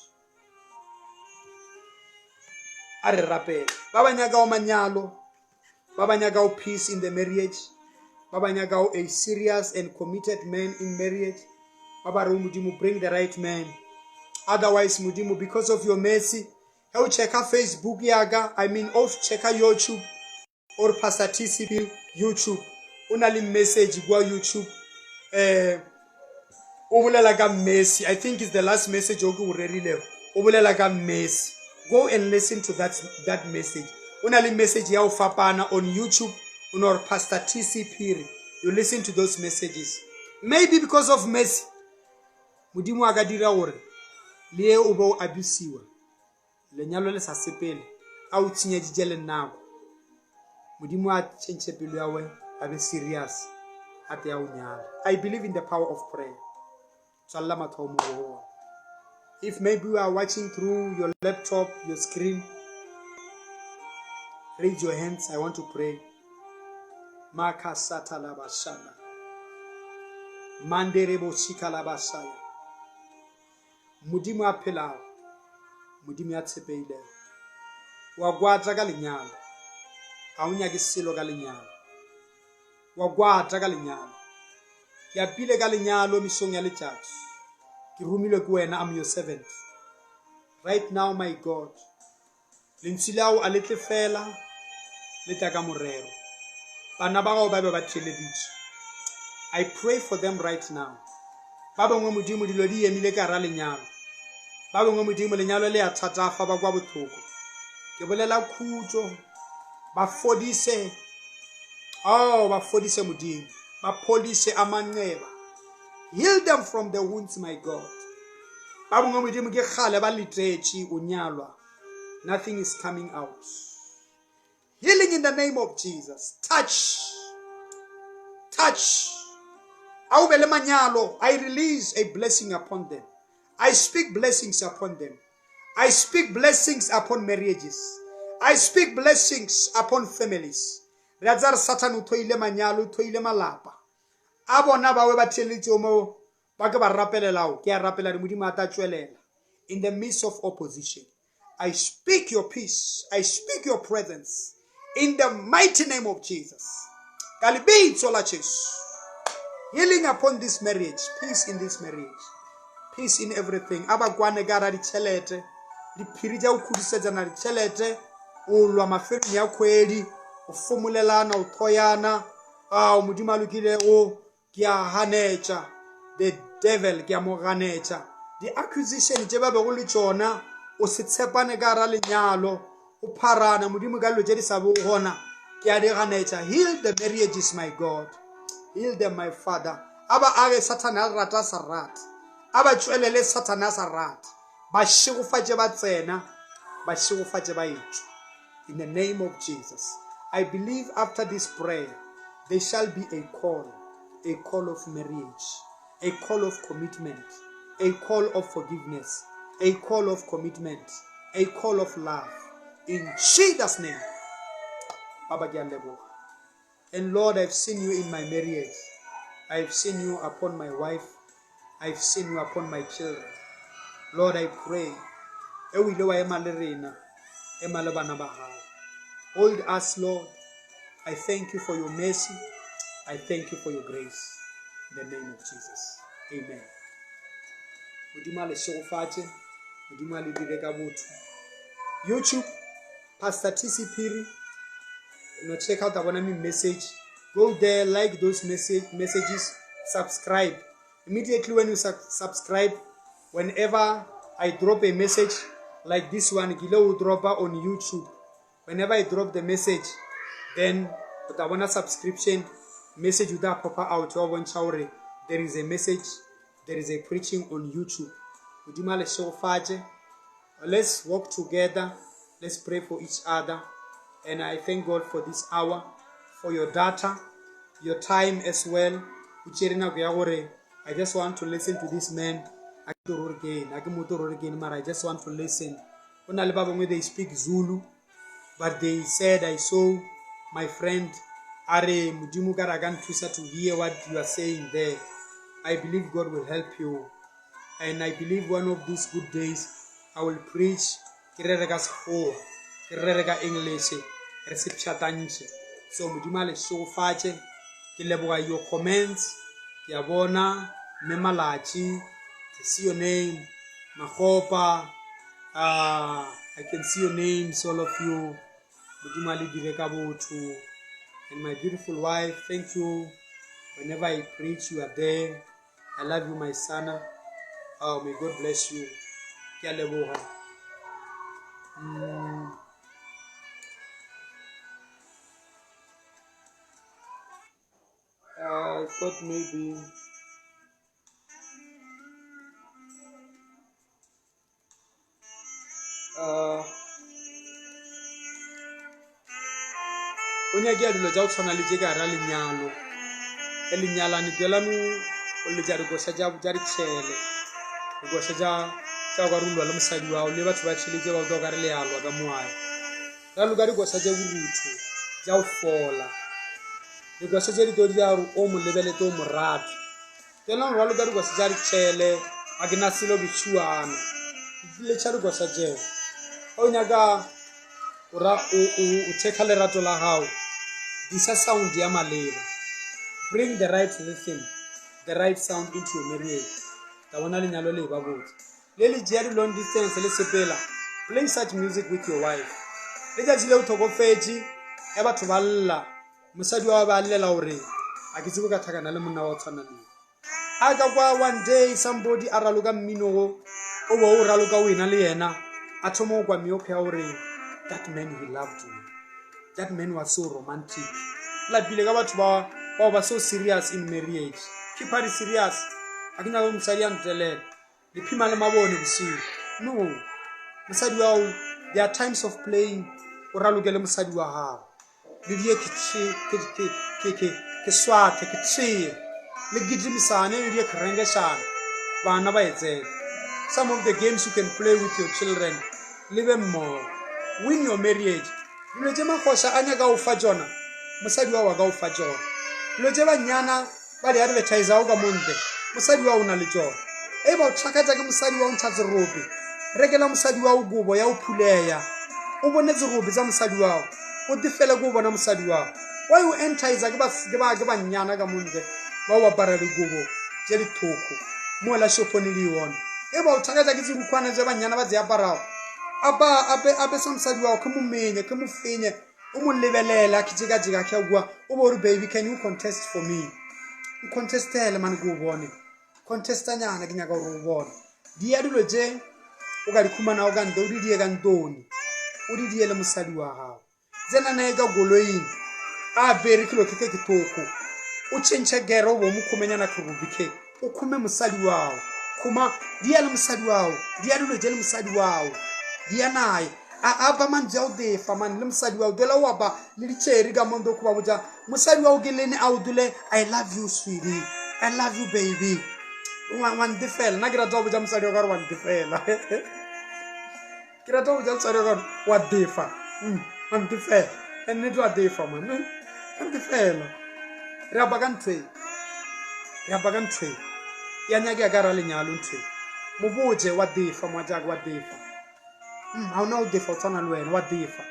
A re rapele. Ba ba nyakago manyalo, ba ba nyakago peace in the marriage, ba ba nyakago a serious and committed man in marriage, ba ba re Modimo bring the right man. Otherwise Modimo because of your mercy, ge o checka Facebook ya ka, I mean off checka YouTube, or Pastor TCP YouTube o na le message kwa YouTube eh o bolela ka mercy I think it's the last message o ke o rerilego o bolela ka mercy go and listen to that, that message o na le message ya go fapana on YouTube o no re Pastor TC Phiri you listen to those messages maybe because of mercy modimo a ka dira gore le ye o be o abusiwa Lenyalo le sa sepele, a o tshenyeditše le nako. Modimo a tšhentšhe pelo ya we, a be serious, a tle a o nyala. I believe in the power of prayer. Tswalela mathomo go ona. If maybe you are watching through your laptop, your screen, raise your hands. I want to pray. Makasata labashana. Manderebo shikalabashaya. Modimo a phelago. Modimo ya tshepeilego. Wa kwata ka lenyalo. Ga o nyake selo ka lenyalo. Wa kwata ka lenyalo. Ke apile ka lenyalo mesong ya letšatši. Ke romilwe ke wena, I'm your servant. Right now, my God, Lentswe leo a le tle fela, le tla ka morero. Bana ba gago ba be ba theeleditše. I pray for them right now. Ba bangwe Modimo dilo di emile ka ra lenyalo. Ba bangwe Modimo lenyalo le a thatafa ba kwa bohloko. Ke bolela khutšo, ba fodise. Oh, ba fodise Modimo. Ba pholise a manxeba. Heal them from the wounds, my God. Ba bangwe Modimo ke kgale ba letetše o nyalwa. Nothing is coming out. Healing in the name of Jesus. Touch. Touch. A o be le manyalo. I release a blessing upon them. I speak blessings upon them. I speak blessings upon marriages. I speak blessings upon families. Re a tseba re Satan o thoile manyalo, o thoile malapa. A bona bawe ba theeleditšego mo ba ke ba rapelelago, ke a rapela re Modimo a tla tšwelela in the midst of opposition. I speak your peace. I speak your presence in the mighty name of Jesus. Ka lebitso la Jesu. Healing upon this marriage, peace in this marriage, peace in everything. A ba kwane ka ra ditšhelete, diphiri tša go khudisetšana ditšhelete, o lwa mafelong ya kgwedi, o fomolelana, o thoyana, ao Modimo a lokilego Ke a ganetša the devil, ke a mo ganetša. Di-accusation tše ba bego le tšona, o se tshepane ka gara lenyalo, o pharana Modimo ka dilo tše di sa bego gona, ke a di ganetša. Heal the marriages, my God. Heal them, my Father. A ba age Sathane a rata a sa rate. A ba tšwelele Sathane a sa rate. Ba šegofatše ba tsena, ba šegofatše ba etšwa. In the name of Jesus. I believe after this prayer, there shall be a call, a call of marriage, a call of commitment, a call of forgiveness, a call of commitment, a call of love. In Jesus' name. Baba ke a leboga. And Lord, I've seen you in my marriage. I've seen you upon my wife. I've seen you upon my children. Lord, I pray. E o ile wa ema le rena, ema le bana ba gago. Hold us, Lord. I thank you for your mercy. I thank you for your grace. In the name of Jesus. Amen. Modimo a le šegofatše. Modimo a le dire ka botho. YouTube, Pastor TC Phiri. No check out bona me message. Go there, like those message messages, subscribe. Immediately when you su subscribe, whenever I drop a message like this one, ke ile o dropa on YouTube. Whenever I drop the message, then o tla bona subscription message o tla pop out wa bontšha gore there is a message, there is a preaching on YouTube. Modimo a le šegofatše. Let's walk together. Let's pray for each other. And I thank God for this hour, for your data, your time as well. O tšere nako ya gore I just want to listen to this man. A ke tlo re ke eng, a ke mo tlo re ke eng, mara I just want to listen. Go na le ba bangwe they speak Zulu, but they said I saw my friend a re Modimo ka re a ka nthusa to hear what you are saying there. I believe God will help you. And I believe one of these good days I will preach ke rere ka Sekgowa, ke rere ka English, re se pšhatantšhe. So Modimo a le šegofatše. Ke leboga your comments. Ke a bona Mme Malatši, I see your name. Magopa, uh, I can see your names, all of you. Modimo a le dire ka botho. And my beautiful wife, thank you. Whenever I preach, you are there. I love you, my son. Oh, may God bless you. Ke a leboga. Mm. I thought maybe uh, o nyakea dilo tša go tshwana le tše ka gara lenyalo ge lenyalane tloelane o letša dikoša tša ditšhele dikoša tša tša go karolwa le mosadi wa gago le batho ba tšheletše ba utlwa o ka re le alwa ka moae raloka dikoša tše borutho tša go fola dikoša tše di tlo dira gore o mo lebelete o mo rate Tlogelang go raloka dikoša tša ditšhele, ga ke na selo ke tšhuana. Letša dikoša tšeo. O nyaka o ra o o o thekga lerato la gago. Disa sound ya maleba. Bring the right rhythm, the right sound into your marriage. Tla bona lenyalo le ba botse. Le le tšea di long distance le sepela. Play such music with your wife. Letšatši le o tlhokofetše ya batho ba lla. Mosadi wa ba llela gore a ke tsebe ka tlhakana le monna wa go tshwana le. A ka kwa one day somebody a raloka mmino wo o bo o raloka o ena le yena a thoma go kwa meokgo ya gore that man he loved me that man was so romantic lapile ka batho ba bao ba so serious in marriage keep her serious a ke nyaka mosadi a ntelela Le phima le mabone bosigo. No. Mosadi wa gago, there are times of playing, o raloke le mosadi wa gago. Le die ke ke ke ke ke ke swathe, ke tsheye. Le gidimisane, le die ke rengeshane. Bana ba etsele. Some of the games you can play with your children. Le be mmogo. Win your marriage. Dilo tše makgoša a nyaka go fa tšona, mosadi wa wa ka o fa tšona. Dilo tše banyana ba di advertisago ka montle mosadi wa o na le tšona e ba o tšhakatša ke mosadi wa o ntšha serope rekela mosadi wa o kobo ya o phuleya o bone serope sa mosadi wa o tefele ko o bona mosadi wa wa o entiza ke ba ke ba ke banyana ka montle ba o apara dikobo tše dithoko mo la shopone le yona e ba o tšhakatša ke tserukhwana tše banyana ba tse aparago apa ape ape sa mosadi wa ke mo menye ke mo fenye o mo lebelela a khitšekatšeka khe kua o bo re baby can you contest for me ncontestele mane ke o bone contestanyana ke nyaka gore o bone di ya dilo tše o ka di khumanago ka ntle o di die ka ntoni o di die le mosadi wa gago tsena naye ka koloing a apere kilo ke ke thoko o tšhentšhe gere o bo mo khumenyana kherubi ke o khume mosadi wao khuma di ya le mosadi wao di ya dilo tše le mosadi wao di ya naye a apa mantšu a o defa mane le mosadi wao dula o apa le ditšheri ka mondo go ba botša mosadi wao ke lene a o dule i love you sweetie i love you baby wa ntefela nna ke rata go botša mosadi wa ka gore wa ntefela ke rata go botša mosadi wa ka gore wa defa mm, wa ntefela and nnete wa defa man mm, wa ntefela re apa ka ntho e re apa ka ntho e ya nyakea ka ra lenyalo ntho e mo botse wa defa moatšaka wa defa mm, ga ona o defa o tshwana le wena wa defa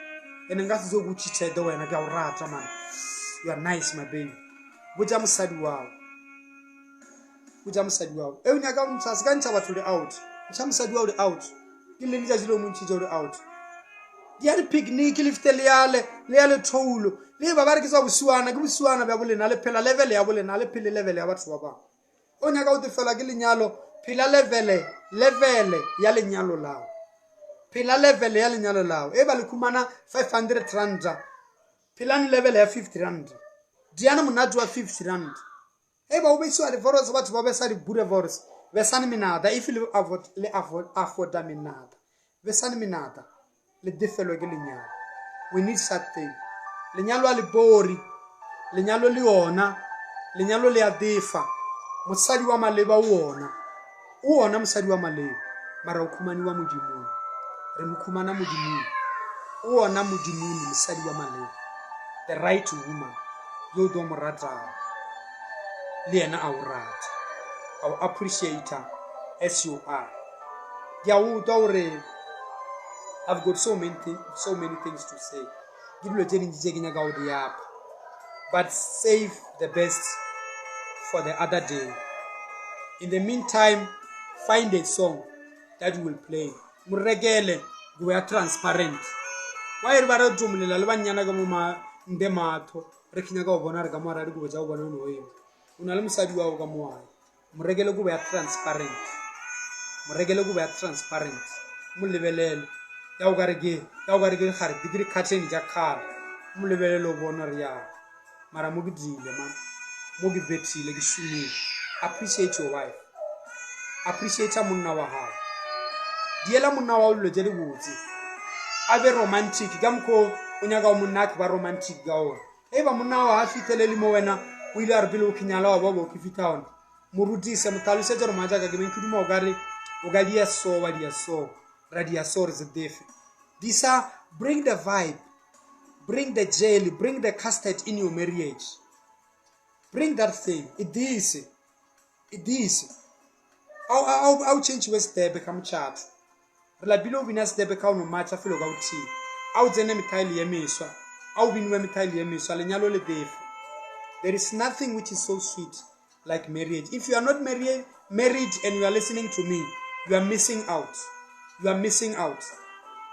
ene nka se tse go tšhitšhete wena ke a o rata man you are nice my baby botša mosadi wao botša mosadi wao e o nyaka go ntsha se ka ntšha batho le out ntšha mosadi wao le out ke le letšatši le o mo ntšhitše le out di ya di-picnic le fete le yale le ya lethoulo le ba ba re ke tsa bosiwana ke bosiwana bja bolena le phela level ya bolena le phele level ya batho ba bangwe o nyaka go tefela ke lenyalo phela levele levele ya lenyalo lao phela level ya lenyalo lao e ba le khumana 500 rand phelane level ya 50 rand diane monate wa 50 rand e ba o besiwa divorce batho ba besa di-boerewors besane menata if le afforda menata besane menata le defelwe ke lenyalo we need such thing lenyalo a le bori lenyalo le yona lenyalo le a defa mosadi wa maleba o ona o ona mosadi wa maleba mara o khumaniwa modimong re mo khumana modimong o ona modimong mosadi wa maleba the right woman yo o tlo mo ratago le yena a o rata a o appreciate as you are ke a utlwa gore I've got so many, th so many things to say ke dilo tše dintši tše ke nyaka go di apa but save the best for the other day in the meantime find a song that you will play mo rekele go ya transparent wa e re ba re tomolela le bannyana ka mo nde matho re ke nyaka go bona re ka mo ara dikobo tša go bona no eng o na le mosadi wa go ka mo wae Mo rekele kobo ya transparent. Mo rekele kobo ya transparent. Mo lebelele. Ya o kare ke, ya o kare ke dikgare, ke di-curtain tša kgale. Mo lebelele o bone gore ya. Mara mo ke diile man. Mo ke bethile, ke šomile. Appreciate your wife. Appreciate monna wa gago. Diela monna wa gago dilo tše dibotse. A be romantic ka mokgo o nyaka go monna a ke ba romantic ka ona. Ge ba monna wa a fihlelele mo wena o ile a re pele o khinyala wa ba bo ke fitha ona mo rutise mo tlhalosetse gore moatšaka ke beng ke duma o ka re o ka dia so wa dia so ra dia so re se defe disa bring the vibe bring the jelly bring the custard in your marriage bring that thing e dise e dise a o change we step ka motšhatho. Re lapile go bina setepe ka o no matša felo ka o thii. A o tsene methaele ye meswa. A o biniwe methaele ye meswa. Lenyalo le tefe. There is nothing which is so sweet like marriage. If you are not married, married and you are listening to me, you are missing out. You are missing out.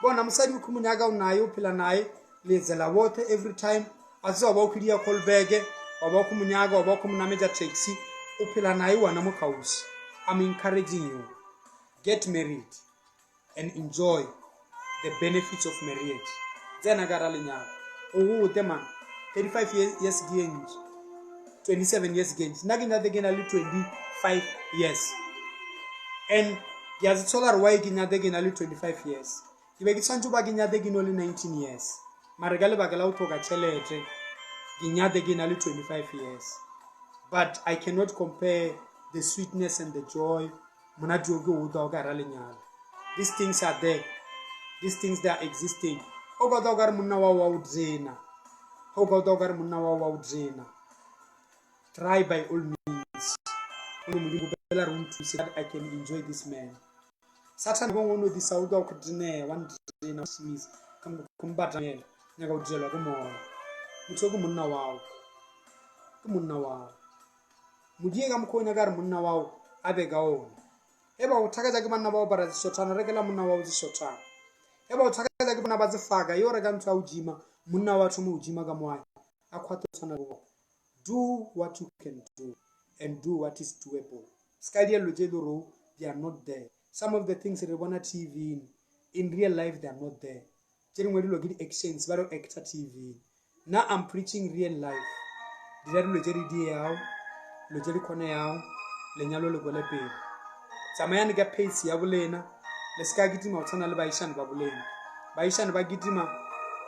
Bona mosadi o khumunyaka o naye o phela naye le tsela bothe every time a tse wa ba o khidia call back wa ba o khumunyaka wa ba o khumunametsa taxi o phela naye wana mo kgauswi. I'm encouraging you. Get married and enjoy the benefits of marriage. Tsena ka ra lenyalo. O gote man. 35 years ke ntši. 27 years ke ntši. Nna ke nyate ke na le 25 years. And ke a se tshola gore why ke nyate ke na le 25 years. Ke be ke tshwanetse ba ke nyate ke no le 19 years. Mare ka lebaka la go tlhoka tšhelete ke nyate ke na le 25 years. But I cannot compare the sweetness and the joy monate o ke o utlwa o ka ra lenyalo these things are there these things they are existing o ka utlwa o ka re monna wa wa o dzena o ka utlwa o ka re monna wa wa o dzena try by all means o modimo gopela re o nthuse that i can enjoy this man sathane bongwe o no ḓisa utlwa o khou dinea wa ndina shumisa khombatamela nyaka u direlwa ke moya motho ke monna wao ke monna wao Modie ka mokgwa o nyaka re monna wao a be ka ona. E ba o thakatša ke banna ba o para tsešothana, rekela monna wao tsešothana. E ba o thakatša ke bona ba tsefaka, yo reka ntho ya o jima, monna wa thoma o jima ka moae, a khwate tshwana le bona. Do what you can do and do what is doable. Se ka diello tše e le gore they are not there. Some of the things re bona TV-ing, in real life they are not there. Tše dingwe dilo ke di-actions, ba re actor TV-ing. Nna I'm preaching real life. Dira dilo tše di dieago, dilo tše di kgonegago, lenyalo le kwele pele. Tsamayane ka pace ya bolena, le se ka kitima go tshwana le baišane ba bolena. Baišane ba kitima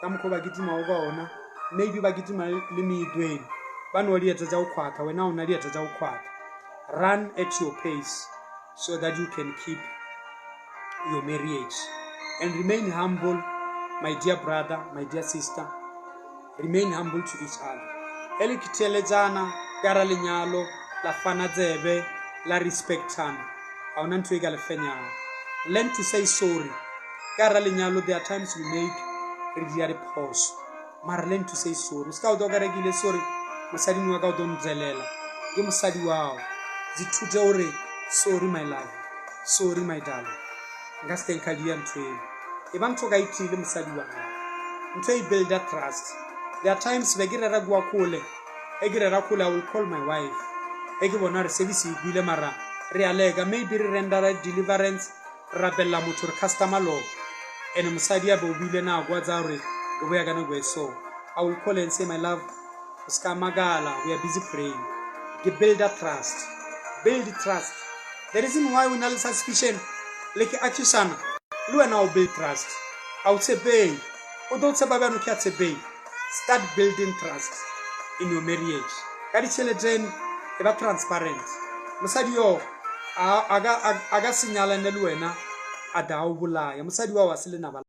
ka mokgwa ba kitimago ka ona, maybe ba kitima le meetweni. Ba nwa dieta tša go kgwatha, wena o nwa dieta tša go kgwatha. Run at your pace so that you can keep your marriage and remain humble my dear brother my dear sister remain humble to each other e le theeletsana ka ra lenyalo la fana tsebe la respectana ga ona ntho e ka le fenyang learn to say sorry ka ra lenyalo there are times we make re dira diphoso mara learn to say sorry o se ka o tlo ka rekile sorry mosading wa ka o tlo ntselela ke mosadi wao zithute gore sorry my love sorry my darling nka se teng ka dia ntho eo e ba ntho ka ithile mosadi wa gago ntho e builda trust there are times be ke rera kua kgole e ke rera kgole i will call my wife e ke bona re service e kwile mara re a leka maybe re rendera deliverance re rapelela motho re customer law and mosadi a be o buile nako a tsaya gore re boya ka nako e so i will call and say my love o se ka makala we are busy praying ke builda trust build trust the reason why o na le suspicion le ke accusana le wena o build trust a o tshepei o tlo tshepa bjano ke a tshepei start building trust in your marriage ka ditšheleteng e ba transparent mosadi yo a ka se nyalane le wena a da o bolaya mosadi wa wa se lenaba.